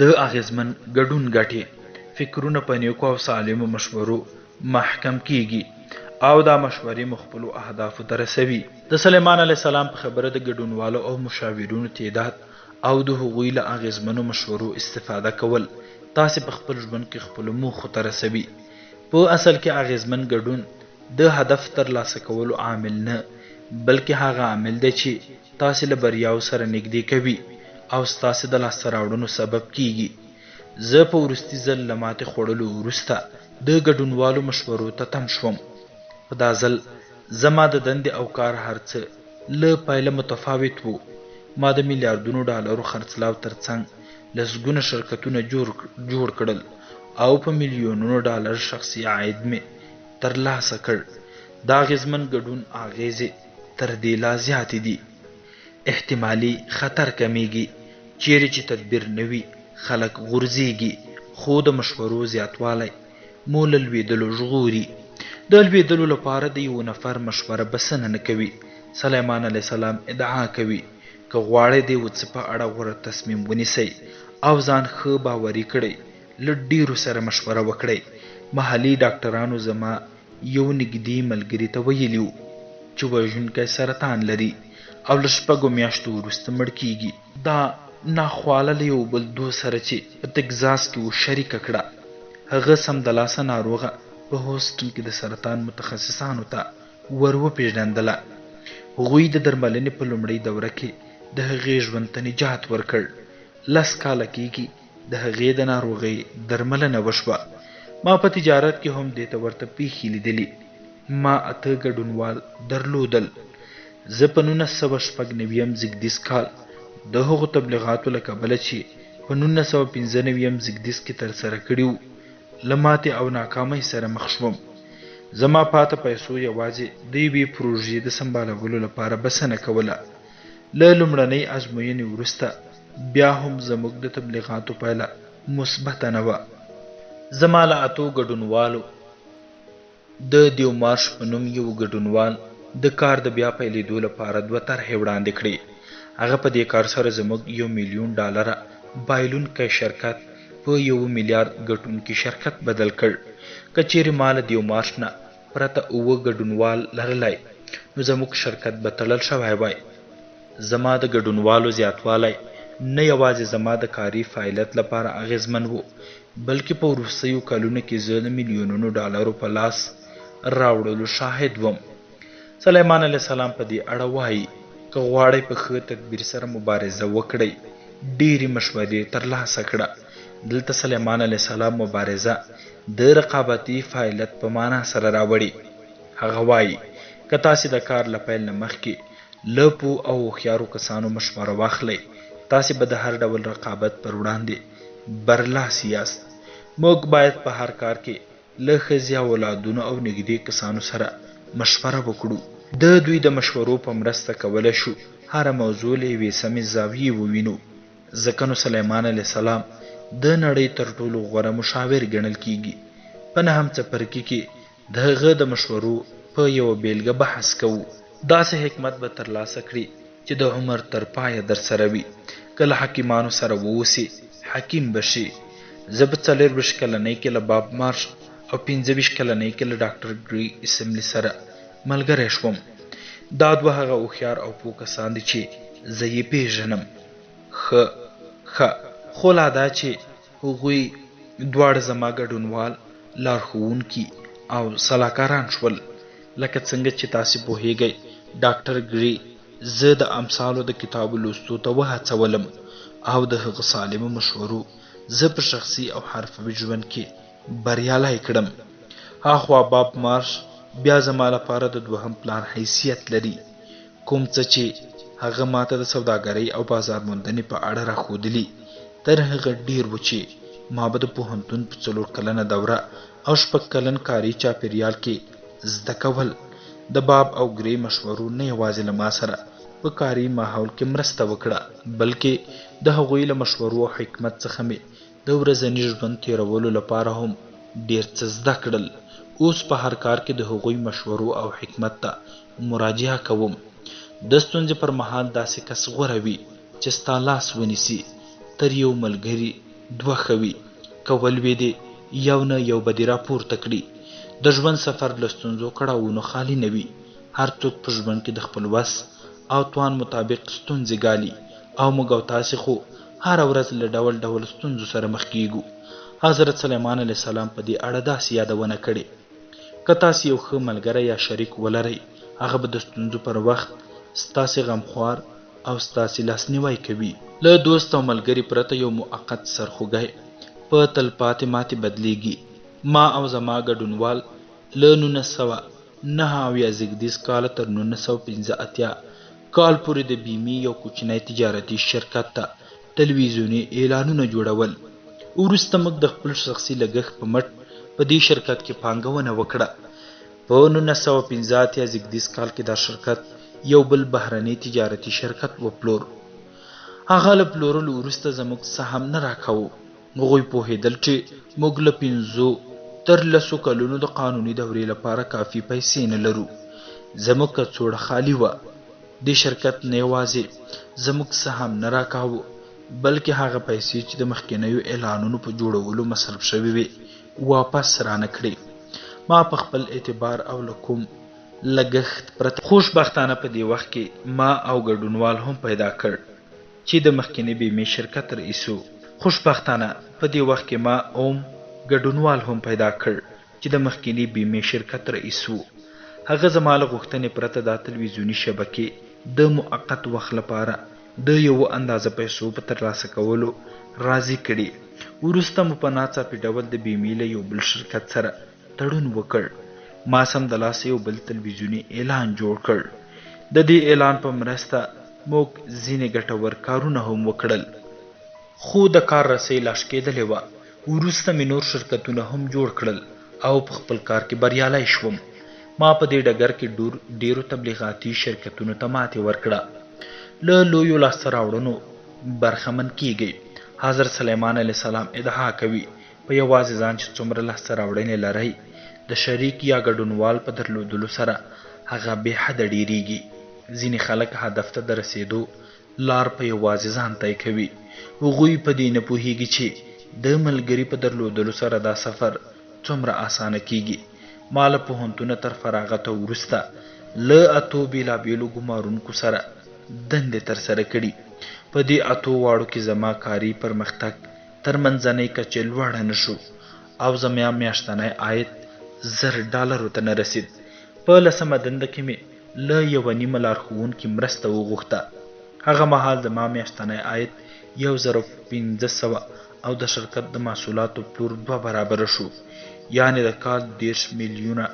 د اغېزمن ګډون ګټې، فکرونه په نېکو او سالمو مشورو محکم کېږي او دا مشورې مو خپلو اهدافو ته رسوي. د سلیمان علیه السلام په خبره د ګډونوالو او مشاورینو تعداد او د هغوی له اغېزمنو مشورو استفاده کول تاسې په خپل ژوند کې خپلو موخو ته رسوي. په اصل کې اغېزمن ګډون د هدف ترلاسه کولو عامل نه، بلکې هغه عامل دی چې تاسې له بریاوو سره نږدې کوي او ستاسې د لاسته راوړنو سبب کېږي. زه په وروستي ځل له ماتې خوړلو وروسته د ګډونوالو مشورو ته تم شوم. خو دا ځل زما د دندې او کار هر څه له پیله متفاوت وو. ما د میلیاردونو ډالرو خرڅلاو تر څنګ لسګونه شرکتونه جوړ کړل او په میلیونونو ډالر شخصي عاید مې تر لاسه کړ. د اغېزمن ګډون اغېزې تر دې لا زیاتې دي. احتمالي خطر کمېږي. چېرې چې تدبیر نه وي، خلک غورځېږي، خو د مشورو زیاتوالی مو له لوېدلو ژغوري. د لوېدلو لپاره د یوه نفر مشوره بسنه نه کوي. سلیمان علیه السلام ادعا کوي، که غواړئ د یوه څه په اړه غوره تصمیم ونیسئ او ځان ښه باوري کړئ، له ډېرو سره مشوره وکړئ. محلي ډاکټرانو زما یو نږدې ملګري ته ویلي وو چې وژونکی سرطان لري او له شپږو میاشتو وروسته مړ کېږي. دا ناخواله له یو بل دوست سره چې په تکزاس کې و شریکه کړه. هغه سمدلاسه ناروغه په هوسټن کې د سرطان متخصصانو ته ور وپېژندله. هغوی د درملنې په لومړۍ دوره کې د هغې ژوند ته نجات ورکړ. لس کاله کېږي د هغې د ناروغۍ درملنه وشوه. ما په تجارت کې هم دې ته ورته پېښې لیدلي. ما اته ګډونوال درلودل. زه په 1996 یم زیږدیز کال د هغو تبلیغاتو له کبله چې په 1995 یم زیږدیز کې ترسره کړي وو، له ماتې او ناکامۍ سره مخ شوم. زما پاته پیسو یوازې د یوې پروژې د سمبالولو لپاره بسنه کوله. له لومړنۍ ازموینې وروسته بیا هم زموږ د تبلیغاتو پایله مثبته نه وه. زما له اتو ګډونوالو د دیومارش په نوم یو ګډونوال د کار د بیا پیلېدو لپاره دوه طرحې وړاندې کړې. هغه په دې کار سره زموږ یو میلیون ډالره بایلونکی شرکت په یوه میلیارد ګټونکي شرکت بدل کړ. که چېرې ما له دیومارش نه پرته اووه ګډونوال لرلای، نو زموږ شرکت به تړل شوی وای. زما د ګډونوالو زیاتوالی نه یوازې زما د کاري فعالیت لپاره اغېزمن و، بلکې په وروستیو کلونو کې زه د میلیونونو ډالرو په لاس راوړلو شاهد وم. سلیمان علیه السلام په دې اړه وايي، که غواړئ په ښه تدبیر سره مبارزه وکړئ، ډېرې مشورې ترلاسه کړه. دلته سلیمان علیه السلام مبارزه د رقابتي فعالیت په مانا سره راوړې. هغه وايي، که تاسې د کار له پیل نه مخکې له پوه او هوښیارو کسانو مشوره واخلئ، تاسې به د هر ډول رقابت پر وړاندې برلاسي یاست. موږ باید په هر کار کې له ښځې او اولادونو او نږدې کسانو سره مشوره وکړو. د دوی د مشورو په مرسته کولی شو هره موضوع له یوې سمې زاویې ووینو. ځکه نو سلیمان علیه السلام د نړۍ تر ټولو غوره مشاور ګڼل کېږي. په نهم څپرکي کې د هغه د مشورو په یوه بېلګه بحث کوو. داسې حکمت به ترلاسه کړې چې د عمر تر پایه درسره وي. که له حکیمانو سره واوسې، حکیم به شې. زه په 24 کلنۍ کې له باب مارش او 25 کلنۍ کې له ډاکټر ګري اسمبلي سره ملګری شوم. دا دوه هغه هوښیار او پوه کسان دي چې زه یې پېژنم. ښه، ښه، خو لا دا چې هغوی دواړه زما ګډونوال، لارښوونکي او سلاکاران شول. لکه څنګه چې تاسې پوهېږئ، ډاکټر ګري زه د امثالو د کتاب لوستو ته وهڅولم او د هغه سالمو مشورو زه په شخصي او حرفوي ژوند کې بریالی کړم. هاخوا باب مارش بیا زما لپاره د دوهم پلار حیثیت لري. کوم څه چې هغه ماته د سوداګرۍ او بازار موندنې په اړه راښودلي، تر هغه ډېر و چې ما به د پوهنتون په 4 کلنه دوره او 6 کلن کاري چاپېریال کې زده کول. د باب او ګرې مشورو نه یوازې له ما سره په کاري ماحول کې مرسته وکړه، بلکې د هغوی له مشورو او حکمت څخه مې د ورځني ژوند تېرولو لپاره هم ډېر څه زده کړل. اوس په هر کار کې د هغوی مشورو او حکمت ته مراجعه کوم. د ستونزې پر مهال داسې کس غوره وي چې ستا لاس ونیسي، تر یو ملګري دوه ښه وي. که ولوېدې، یو نه یو به دې راپورته کړي. د ژوند سفر له ستونزو کړاوونو خالي نه وي. هر څوک په ژوند کې د خپل وس او توان مطابق ستونزې ګالي او موږ او تاسې خو هره ورځ له ډول ډول ستونزو سره مخ کیږو. حضرت سلیمان علیه السلام په دې اړه داسې یادونه کړې: که تاسې یو ښه ملګری یا شریک ولرئ، هغه به د ستونزو پر وخت ستاسې غمخوار او ستاسې لاسنیوی کوي. له دوست او ملګري پرته یو موقت سرخوږی په تلپاتې ماتې بدلیږي. ما او زما ګډونوال له 1979 زېږدیز کاله تر 1985 کال پورې د بیمې یو کوچنی تجارتي شرکت ته تلویزیوني اعلانونه جوړول. وروسته موږ د خپل شخصي لګښت په مټ په دې شرکت کې پانګونه وکړه. په 1985 زېږدیز کال کې دا شرکت یو بل بهرني تجارتي شرکت وپلور. هغه له پلورلو وروسته زموږ سهم نه راکاوه. هغوی پوهېدل چې موږ له 5 تر 10 کلونو د قانوني دورې لپاره کافي پیسې نه لرو. زموږ کڅوړه خالي وه. دې شرکت نه یوازې زموږ سهم نه راکاوه، بلکې هغه پیسې چې د مخکنیو اعلانونو په جوړولو مصرف شوې وې واپس رانه کړې. ما په خپل اعتبار او له کوم لګښت پرته خوشبختانه په دې وخت کې ما او ګډونوال هم پیدا کړ چې د مخکني بیمې شرکت رئیس و. خوشبختانه په دې وخت کې ما اوم ګډونوال هم پیدا کړ چې د مخکني بیمې شرکت رئیس و. هغه زما له غوښتنې پرته دا تلویزیوني شبکې د موقت وخت لپاره د یوه اندازه پیسو په ترلاسه کولو راضي کړې. وروسته مو په ناڅاپي ډول د بیمې له یو بل شرکت سره تړون وکړ. ما سمدلاسه یو بل تلویزیوني اعلان جوړ کړ. د دې اعلان په مرسته موږ ځینې ګټور کارونه هم وکړل، خو د کار رسۍ لا شکېدلې وه. وروسته مې نور شرکتونه هم جوړ کړل او په خپل کار کې بریالی شوم. ما په دې ډګر کې ډېرو تبلیغاتي شرکتونو ته ماتې ورکړه. له لویو لاسته راوړنو برخمن کیږئ. حضرت سلیمان علیه السلام ادعا کوي په یوازې ځان چې څومره لاسته راوړنې لرئ، د شریک یا ګډونوال په درلودلو سره هغه بې حده ډېرېږي. ځینې خلک هدف ته د رسېدو لار په یوازې ځان طی کوي. هغوی په دې نه پوهېږي چې د ملګري په درلودلو سره دا سفر څومره اسانه کیږي. ما له پوهنتونه تر فراغته وروسته له 8 بېلابېلو ګمارونکو سره دندې ترسره کړي. په دې 8 واړو کې زما کاري پرمختګ تر منځنۍ کچې لوړه نه شو او زما میاشتنی عاید $1000 ته نه رسید. په لسمه دنده کې مې له یوه نیمه لارښوونکي مرسته وغوښته. هغه مهال زما میاشتنی عاید 1500 او د شرکت د محصولاتو پلور 2 برابره شو، یعنې د کال $30 میلیونه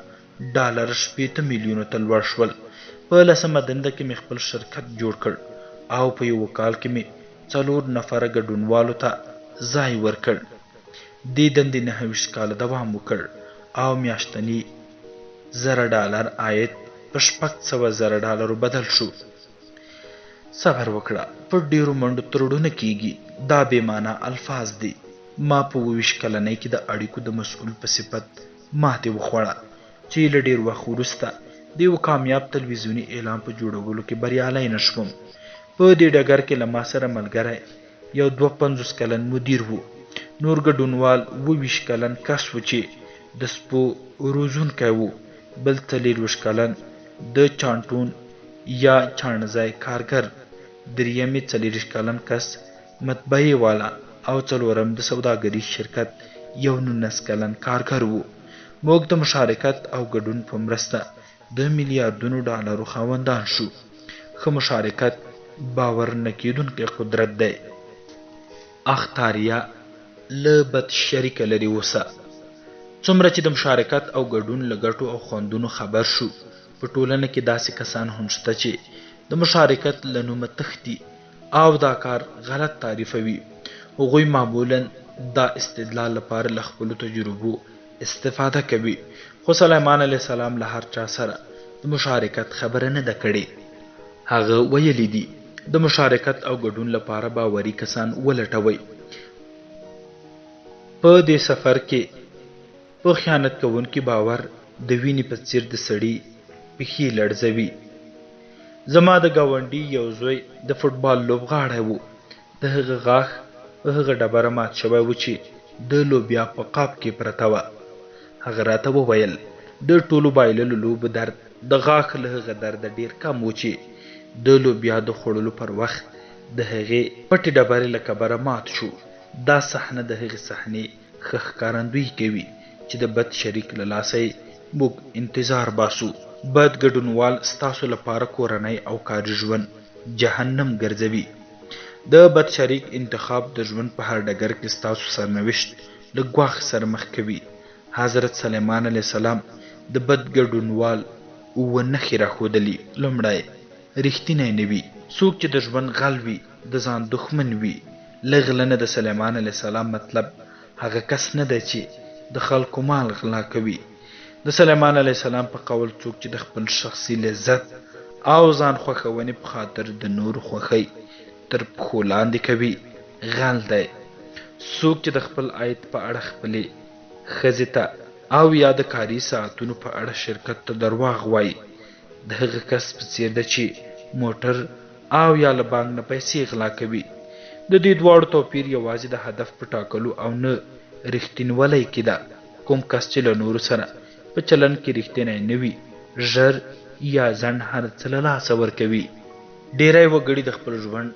60 میلیونو ته لوړ شول. په لسمه دنده کې مې خپل شرکت جوړ کړ او په یوه کال کې مې 4 نفره ګډونوالو ته ځای ورکړ. دې دندې 29 کاله دوام وکړ او میاشتني $1000 عاید په $600,000 بدل شو. صبر وکړه، په ډېرو منډو ترړو نه کیږي. دا بې معنا الفاظ دي. ما په 27 کلنۍ کې د اړیکو د مسؤل په صفت ماتې وخوړه چې له ډېر وخت وروسته د یو کامیاب تلویزیوني اعلان په جوړولو کې بریالی نه شوم. په دې ډګر کې له ما سره ملګری یو 52 کلن مدیر و. نور ګډونوال 27 کلن کس و چې د سپو روزونکی و، بل 24 کلن د چانټون یا چاڼځای کارګر، دریم یې 24 کلن کس مطبعې والا او څلورم د سوداګریز شرکت یو 19 کلن کارګر و. موږ د مشارکت او ګډون په مرسته د میلیاردونو ډالرو خاوندان شو. ښه مشارکت باور نه کېدونکی قدرت دی. اخطاریه له بد شریکه لرې اوسه. څومره چې د مشارکت او ګډون له ګټو او خوندونو خبر شو، په ټولنه کې داسې کسان هم شته چې د مشارکت له نومه تښتي او دا کار غلط تعریفوي. هغوی معمولا دا استدلال لپاره له خپلو تجربو استفاده کوي، خو سلیمان علیه السلام له هر چا سره د مشارکت خبره نه ده کړې. هغه ویلي دي، د مشارکت او ګډون لپاره باوري کسان ولټوئ. په دې سفر کې په خیانت کوونکي باور د وینې په څیر د سړي پښې لړزوي. زما د ګاونډي یو زوی د فوټبال لوبغاړی و. د هغه غاښ په هغه ډبره مات شوی و چې د لوبیا په قاب کې پرته وه. هغه راته وویل، د ټولو بایللو لوبو درد د غاښ له هغه درده ډېر کم و چې د لوبیا د خوړلو پر وخت د هغې پټې ډبرې له کبره مات شو. دا صحنه د هغې صحنې ښه ښکارندويي کوي چې د بد شریک له لاسه یې موږ انتظار باسو. بد ګډونوال ستاسو لپاره کورنی او کاري ژوند جهنم ګرځوي. د بد شریک انتخاب د ژوند په هر ډګر کې ستاسو سرنوشت له ګواښ سره مخ کوي. حضرت سلیمان علیه السلام د بد ګډونوال اووه نښې راښودلي. لومړی، رښتینی نه وي. څوک چې د ژوند غل وي، د ځان دښمن وي. له غله نه د سلیمان علیه السلام مطلب هغه کس نه دی چې د خلکو مال غلا کوي. د سلیمان علیه السلام په قول څوک چې د خپل شخصي لذت او ځان خوښونې په خاطر د نورو خوښۍ تر پښو لاندې کوي، غل دی. څوک چې د خپل عاید په اړه خپلې ښځې ته او یا د کاري ساعتونو په اړه شرکت ته درواغ وايي، د هغه کس په څېر ده چې موټر او یا له بانک نه پیسې غلا کوي. د دې دواړو توپیر یوازې د هدف په ټاکلو او نه رښتینولۍ کې ده. کوم کس چې له نورو سره په چلند کې رښتینی نه وي، ژر یا ځنډ هر څه له لاسه ورکوي. ډېری وګړي د خپل ژوند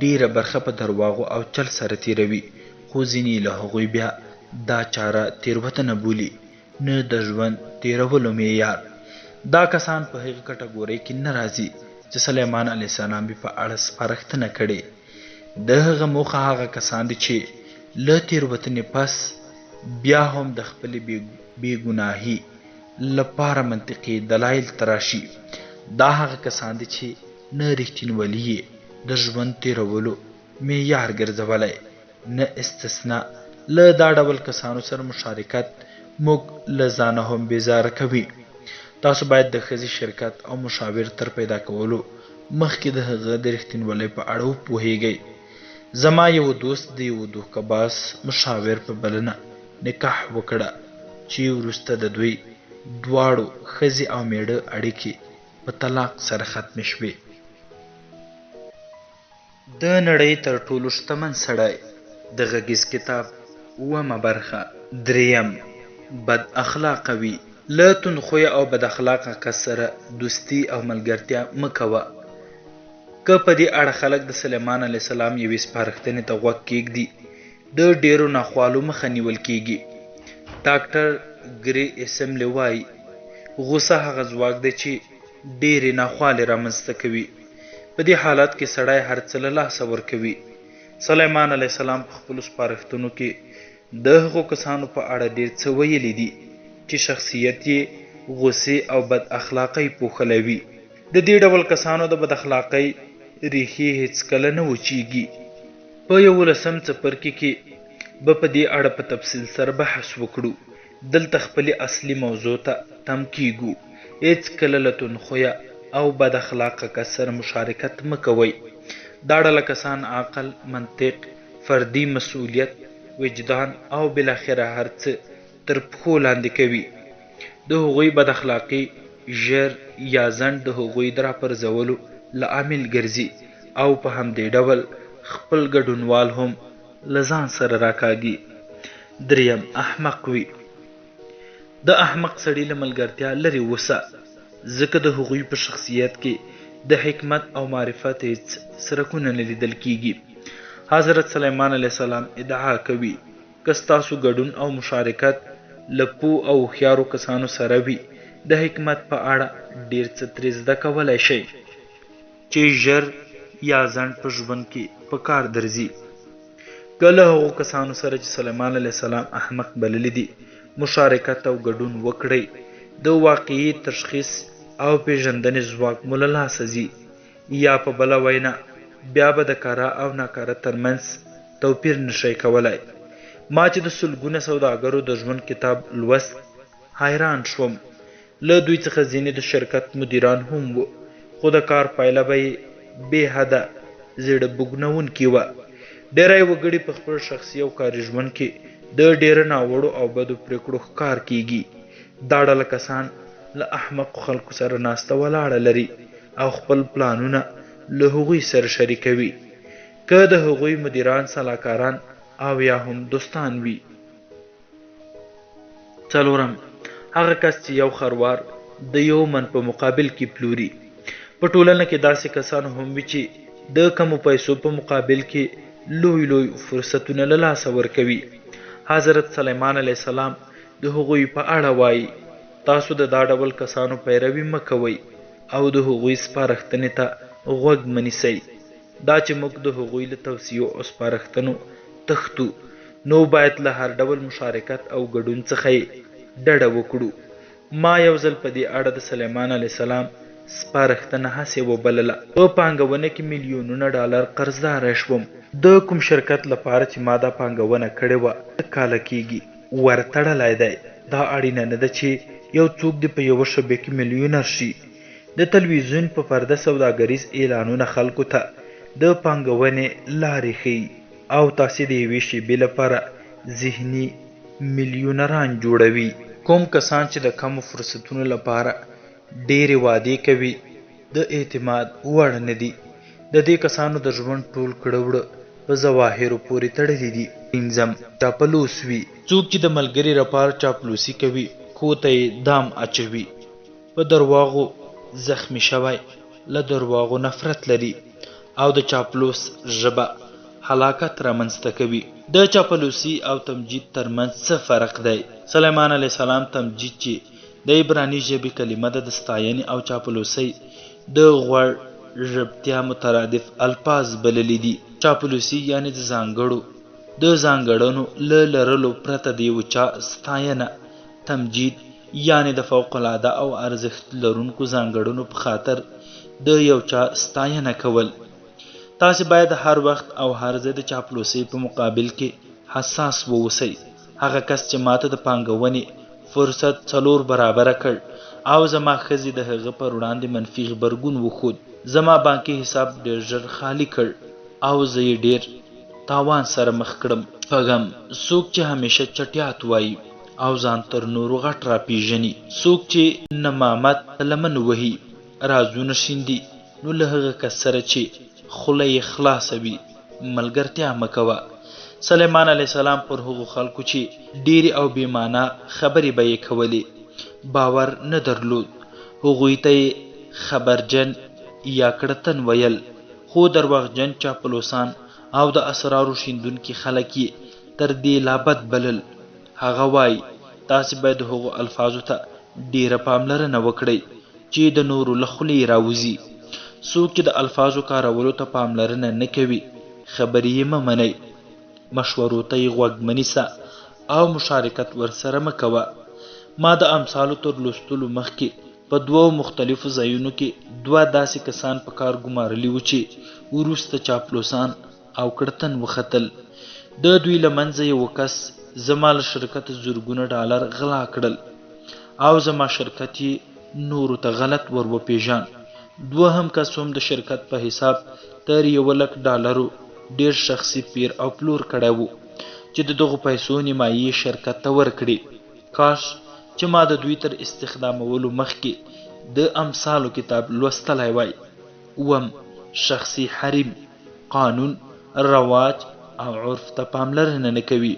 ډېره برخه په درواغو او چل سره تېروي، خو ځینې له هغوی بیا دا چاره تېروتنه بولي، نه د ژوند تېرولو معیار. دا کسان په هغې کټګورۍ کې نه راځي چې سلیمان علیه السلام یې په اړه سپارښتنه کړې. د هغه موخه هغه کسان دي چې له تېروتنې پس بیا هم د خپلې بې ګناهي لپاره منطقي دلایل تراشي. دا هغه کسان دي چې نه رښتینولي یې د ژوند تېرولو معیار ګرځولی، نه استثنا. له دا ډول کسانو سره مشارکت موږ له ځانه هم بېزاره کوي. تاسو باید د ښځې شرکت او مشاور تر پیدا کولو مخکې د هغه د رښتینولۍ په اړه وپوهېږئ. زما یوه دوست د یوه دوکه باز مشاور په بلنه نکاح وکړه چې وروسته د دوی دواړو، ښځې او مېړه، اړیکې په طلاق سره ختمې شوې. د نړۍ تر ټولو شتمن سړی، د غږیز کتاب اوومه برخه. درېیم، بد اخلاقه وي. له توندخویه او بد اخلاقه کس سره دوستي او ملګرتیا مه کوه. که په دې اړه خلک د سلیمان علیه السلام یوې سپارښتنې ته غوږ کېږدي، د ډېرو ناخوالو مخه نیول کېږي. ډاکټر ګري اسملي وايي، غوسه هغه ځواک دی چې ډېرې ناخوالې رامنځته کوي. په دې حالت کې سړی هر څه له لاسه ورکوي. سلیمان علیه السلام په خپلو سپارښتنو کې د هغو کسانو په اړه ډېر څه ویلي دي چې شخصیت یې غوسې او بد اخلاقۍ پوښلی وي. د دې ډول کسانو د بد اخلاقۍ ریښې هېڅکله نه وچېږي. په یوولسم څپرکي کې به په دې اړه په تفصیل سره بحث وکړو. دلته خپلې اصلي موضوع ته تم کېږو. هېڅکله له توندخویه او بد اخلاقه کس سره مشارکت مه کوئ. دا ډله کسان عقل، منطق، فردي مسؤلیت، وجدان او بالاخره هر څه تر پښو لاندې کوي. د هغوی بد اخلاقي ژر یا ځنډ د هغوی د راپرځولو لامل ګرځي. او په همدې ډول خپل ګډونوال هم له ځان سره راکاږي. دریم، احمق وي. د احمق سړي له ملګرتیا لرې اوسه، ځکه د هغوی په شخصیت کې د حکمت او معرفت هیڅ څرکونه نه لیدل کیږي. حضرت سلیمان علیه السلام ادعا کوي، که ستاسو ګډون او مشارکت له پوه او هوښیارو کسانو سره وي، د حکمت په اړه ډېر څه ترې زده کولای شئ، چې ژر یا ځنډ په ژوند کې په کار درځي. که له هغو کسانو سره چې سلیمان علیه السلام احمق بللي دي، مشارکت او ګډون وکړئ، د واقعي تشخیص او پېژندنې ځواک مو له لاسه ځي. یا په بله وینا بیا به د کره او ناکره ترمنځ توپیر نه شئ کولای. ما چې د سلګونه سوداګرو د ژوند کتاب لوست، حیران شوم. له دوی څخه ځینې د شرکت مدیران هم وو، خو د کار پایله به یې بې حده زړه بوږنوونکې وه. ډېری وګړي په خپل شخصي او کاري ژوند کې د ډېره ناوړو او بدو پرېکړو ښکار کېږي. دا ډله کسان له احمقو خلکو سره ناسته ولاړه لري او خپل پلانونه له هغوی سره شریکوي، که د هغوی مدیران، سلاکاران او یا هم دوستان وي. څلورم، هغه کس چې یو خروار د یو من په مقابل کې پلوري. په ټولنه کې داسې کسان هم وي چې د کمو پیسو په مقابل کې لوی لوی فرصتونه له لاسه ورکوي. حضرت سلیمان علیه السلام د هغوی په اړه وايي، تاسو د دا ډول کسانو پیروي مه کوئ او د هغوی سپارښتنې ته غوږ مه نیسئ. دا چې موږ د هغوی له توصیو او سپارښتنو تښتو، نو باید له هر ډول مشارکت او ګډون څخه یې ډډه وکړو. ما یو ځل په دې اړه د سلیمان علیه السلام سپارښتنه هسې وبلله. په پانګونه کې میلیونونه ډالر قرضداره شوم. د کوم شرکت لپاره چې ما دا پانګونه کړې وه، لږ کاله کېږي ور تړلی دی. دا اړینه نه ده چې یو څوک دې په یوه شبیه کې میلیونر شي. د تلویزیون په پرده سوداګریز اعلانونه خلکو ته د پانګونې لارې ښيي او تاسې د یوې شیبې لپاره ذهني میلیونران جوړوي. کوم کسان چې د کمو فرصتونو لپاره ډېرې وعدې کوي، د اعتماد وړ نه دي. د دې کسانو د ژوند ټول کړه وړه په ظواهرو پورې تړلي دي. پنځم، چاپلوس وي. څوک چې د ملګري لپاره چاپلوسي کوي، پښو ته یې دام اچوي. په درواغو زخمي شوی، له درواغو نفرت لري او د چاپلوس ژبه هلاکت رامنځته کوي. د چاپلوسي او تمجید ترمنځ څه فرق دی؟ سلیمان علیه السلام تمجید چې د عبراني ژبې کلمه ده د ستاینې او چاپلوسۍ د غوړ ژبتیا مترادف الفاظ بللي دي. چاپلوسي یعنې د ځانګړو د ځانګړنو له لرلو پرته د یوه چا ستاینه، تمجید یعنې د فوق العاده او ارزښت لرونکو ځانګړنو په خاطر د یو چا ستاینه کول. تاسې باید هر وخت او هر ځای د چاپلوسۍ په مقابل کې حساس واوسئ. هغه کس چې ماته د پانګونې فرصت څلور برابره کړ او زما ښځې د هغه پر وړاندې منفي غبرګون وښود، زما بانکي حساب ډېر ژر خالي کړ او زه یې ډېر تاوان سره مخ کړم. شپږم، څوک چې همېشه چټیات وايي او ځان تر نورو غټ راپېژني، څوک چې نمامت ته لمن وهي، رازونه شیندي، نو له هغه کس سره چې خوله یې خلاصه وي، ملګرتیا مه کوه. سلیمان علیه السلام پر هغو خلکو چې ډېرې او بې معنا خبرې به یې کولې، باور نه درلود. هغوی ته یې خبرجن یا کړتن ویل، خو درواغجن چاپلوسان او د اسرارو شیندونکي خلک یې تر دې لا بد بلل. هغه وايي، تاسې باید هغو الفاظو ته ډېره پاملرنه وکړئ چې د نورو له خولې راوځي. څوک چې د الفاظو کارولو ته پاملرنه نه کوي، خبرې یې مه منئ، مشورو ته یې غوږ مه نیسه او مشارکت ورسره مه کوه. ما د امثالو تر لوستلو مخکې په دوو مختلفو ځایونو کې دوه داسې کسان په کار ګمارلي وو چې وروسته چاپلوسان او کړتن وختل. د دوی له منځه یوه کس زما له شرکته زرګونه ډالر غلا کړل او زما شرکت یې نورو ته غلط ور وپېژاند. دوهم کس هم د شرکت په حساب تر یوه لک ډالرو ډېر شخصي پېر او پلور کړی و چې د دغو پیسو نیمایي یې شرکت ته ورکړې. کاش چې ما د دوی تر استخدامولو مخکې د امثالو کتاب لوستلی وای. اووم، شخصي حریم، قانون، رواج او عرف ته پاملرنه نه کوي.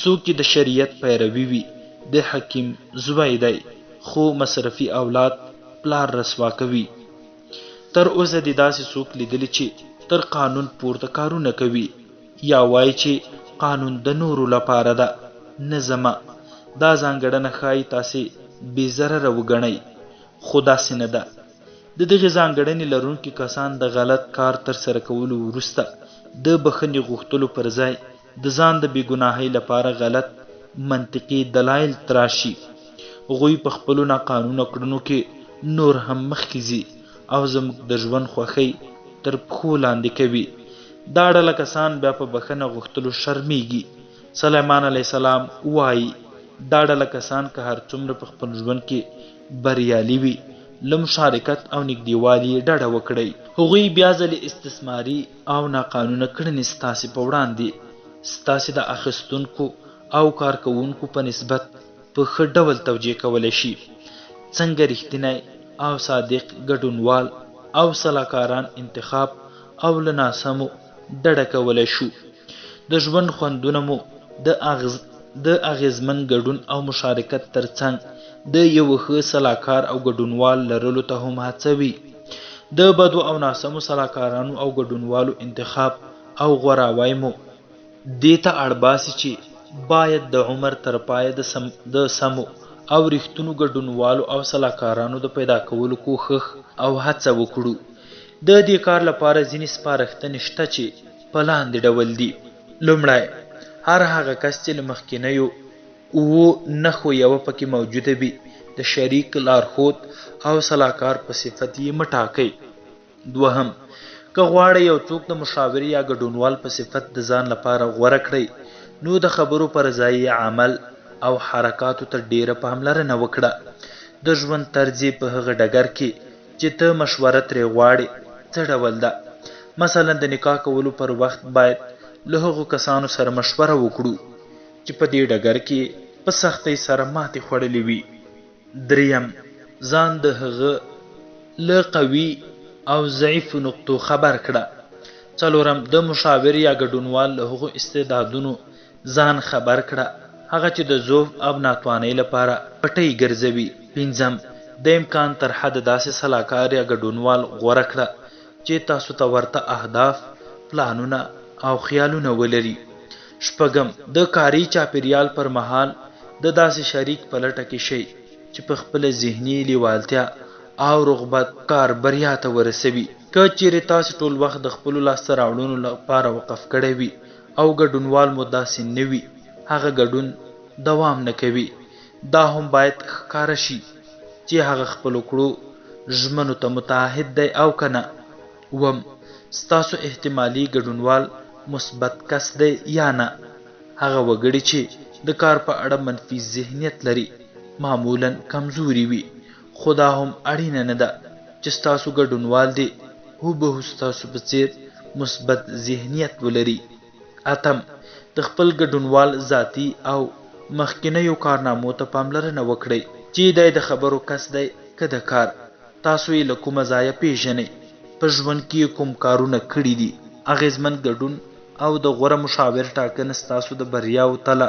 څوک چې د شریعت پیروي وي، د حکیم زوی دی، خو مصرفي اولاد پلار رسوا کوي. تر اوسه دې داسې څوک لیدلي چې تر قانون پورته کارونه کوي یا وایي چې قانون د نورو لپاره ده نه زما؟ دا ځانګړنه ښایي تاسې بې ضرره وګڼئ، خو داسې نه ده. د دغې ځانګړنې لرونکي کسان د غلط کار ترسره کولو وروسته د بښنې غوښتلو پر ځای د ځان د بې ګناهۍ لپاره غلط منطقي دلایل تراشي. هغوی په خپلو ناقانونه کړنو کې نور هم مخکې ځي او زموږ د ژوند خوښۍ تر پښو لاندې کوي. دا ډله کسان بیا په بښنه غوښتلو شرمېږي. سلیمان علیه السلام وايي، دا ډله کسان که هر څومره په خپل ژوند کې بریالي وي، له مشارکت او نږدېوالي یې ډډه وکړئ. هغوی بیا ځلې استثماري او ناقانونه کړنې ستاسې په وړاندې ستاسې د اخیستونکو او کارکوونکو په نسبت په ښه ډول توجیه کولی شي. څنګه رښتینی او صادق ګډونوال او سلاکاران انتخاب او له ناسمو ډډه کولی شو؟ د ژوند خوندونه مو د د اغېزمن ګډون او مشارکت تر څنګ د یوه ښه سلاکار او ګډونوال لرلو ته هم هڅوي. د بدو او ناسمو سلاکارانو او ګډونوالو انتخاب او غوراوی مو دې ته اړ باسي چې باید د عمر تر پایه د سم د سمو او رښتونو ګډونوالو او سلاکارانو د پیدا کولو کوښښ او هڅه وکړو. د دې کار لپاره ځینې سپارښتنې شته چې په لاندې ډول دي. لومړی، هر هغه کس چې له مخکینیو اوو نښو یوه پکې موجوده وي، د شریک، لارښود او سلاکار په صفت یې مه ټاکئ. دوهم، که غواړئ یو څوک د مشاور یا ګډونوال په صفت د ځان لپاره غوره کړئ، نو د خبرو پر ځای یې عمل او حرکاتو ته ډېره پاملرنه وکړه. د ژوند طرز یې په هغه ډګر کې چې ته مشوره ترې غواړې څه ډول ده؟ مثلا د نکاح کولو پر وخت باید له هغو کسانو سره مشوره وکړو چې په دې ډګر کې یې په سختۍ سره ماتې خوړلې وي. درېیم، ځان د هغه له قوي او ضعیفو نقطو خبر کړه. څلورم، د مشاور یا ګډونوال له هغو استعدادونو ځان خبر کړه هغه چې د ضعف او ناتوانۍ لپاره پټۍ ګرځوي. پنځم، د امکان تر حده داسې سلاکار یا ګډونوال غوره کړه چې تاسو ته ورته اهداف، پلانونه او خیالونه ولري. شپږم، د کاري چاپېریال پر مهال د داسې شریک په لټه کې شئ چې په خپله ذهني لېوالتیا او رغبت کار بریا ته ورسوي. که چېرې تاسې ټول وخت د خپلو لاسته راوړنو لپاره وقف کړی وي او ګډونوال مو داسې نه وي، هغه ګډون دوام نه کوي. دا هم باید ښکاره شي چې هغه خپلو کړو ژمنو ته متعهد دی او که نه. اووم، ستاسو احتمالي ګډونوال مثبت کس دی یا نه؟ هغه وګړي چې د کار په اړه منفي ذهنیت لري، معمولاً کمزوري وي، خو دا هم اړینه نه ده چې ستاسو ګډونوال دې هوبهو ستاسو په څېر مثبت ذهنیت ولري. اتم، د خپل ګډونوال ذاتي او مخکنیو کارنامو ته پاملرنه وکړئ، چې دی د خبرو کس دی که د کار؟ تاسو یې له کومه ځایه پېژنئ؟ په ژوند کې یې کوم کارونه کړي دي؟ اغېزمن ګډون او د غوره مشاور ټاکنه ستاسو د بریاوو تله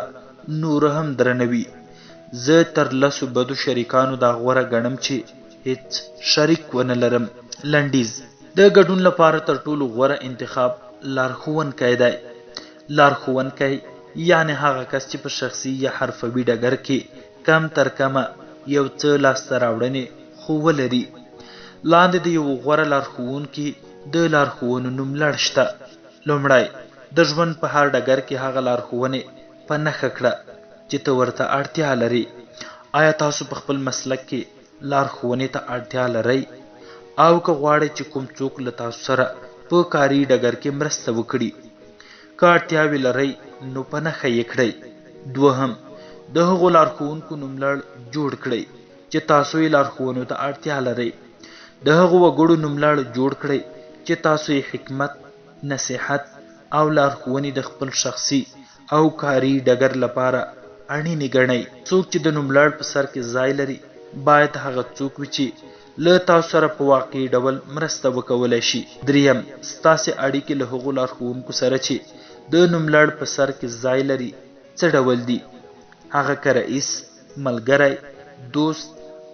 نوره هم درنوي. زه تر لسو بدو شریکانو دا غوره ګڼم چې هېڅ شریک ونه لرم. لنډیز، د ګډون لپاره تر ټولو غوره انتخاب لارښوونکی دی. لارښوونکی یعنې هغه کس چې په شخصي یا حرفوي ډګر کې کم تر کمه یو څه لاسته راوړنې خو ولري. لاندې د یوه غوره لارښوونکي د لارښوونو نوملړ شته. لومړی، د ژوند په هر ډګر کې هغه لارښوونې په نښه کړه چې ته ورته اړتیا لرې. آیا تاسو په خپل مسلک کې لارښوونې ته اړتیا لرئ؟ او که غواړئ چې کوم څوک له تاسو سره په کاري ډګر کې مرسته وکړي؟ که اړتیاوې لرئ نو په نښه یې کړئ. دوهم، د هغو لارښوونکو نوملړ جوړ کړئ چې تاسو یې لارښوونو ته اړتیا لرئ. د هغو وګړو نوملړ جوړ کړئ چې تاسو یې حکمت، نصیحت او لارښوونې د خپل شخصي او کاري ډګر لپاره اړینې ګڼئ. څوک چې د نوملړ په سر کې ځای لري، باید هغه څوک وي چې له تاسو سره په واقعي ډول مرسته وکولای شي. دریم، ستاسې اړیکې له هغو لارښوونکو سره چې د نوملړ په سر کې ځای لري څه ډول دي؟ هغه که رئیس، ملګری، دوست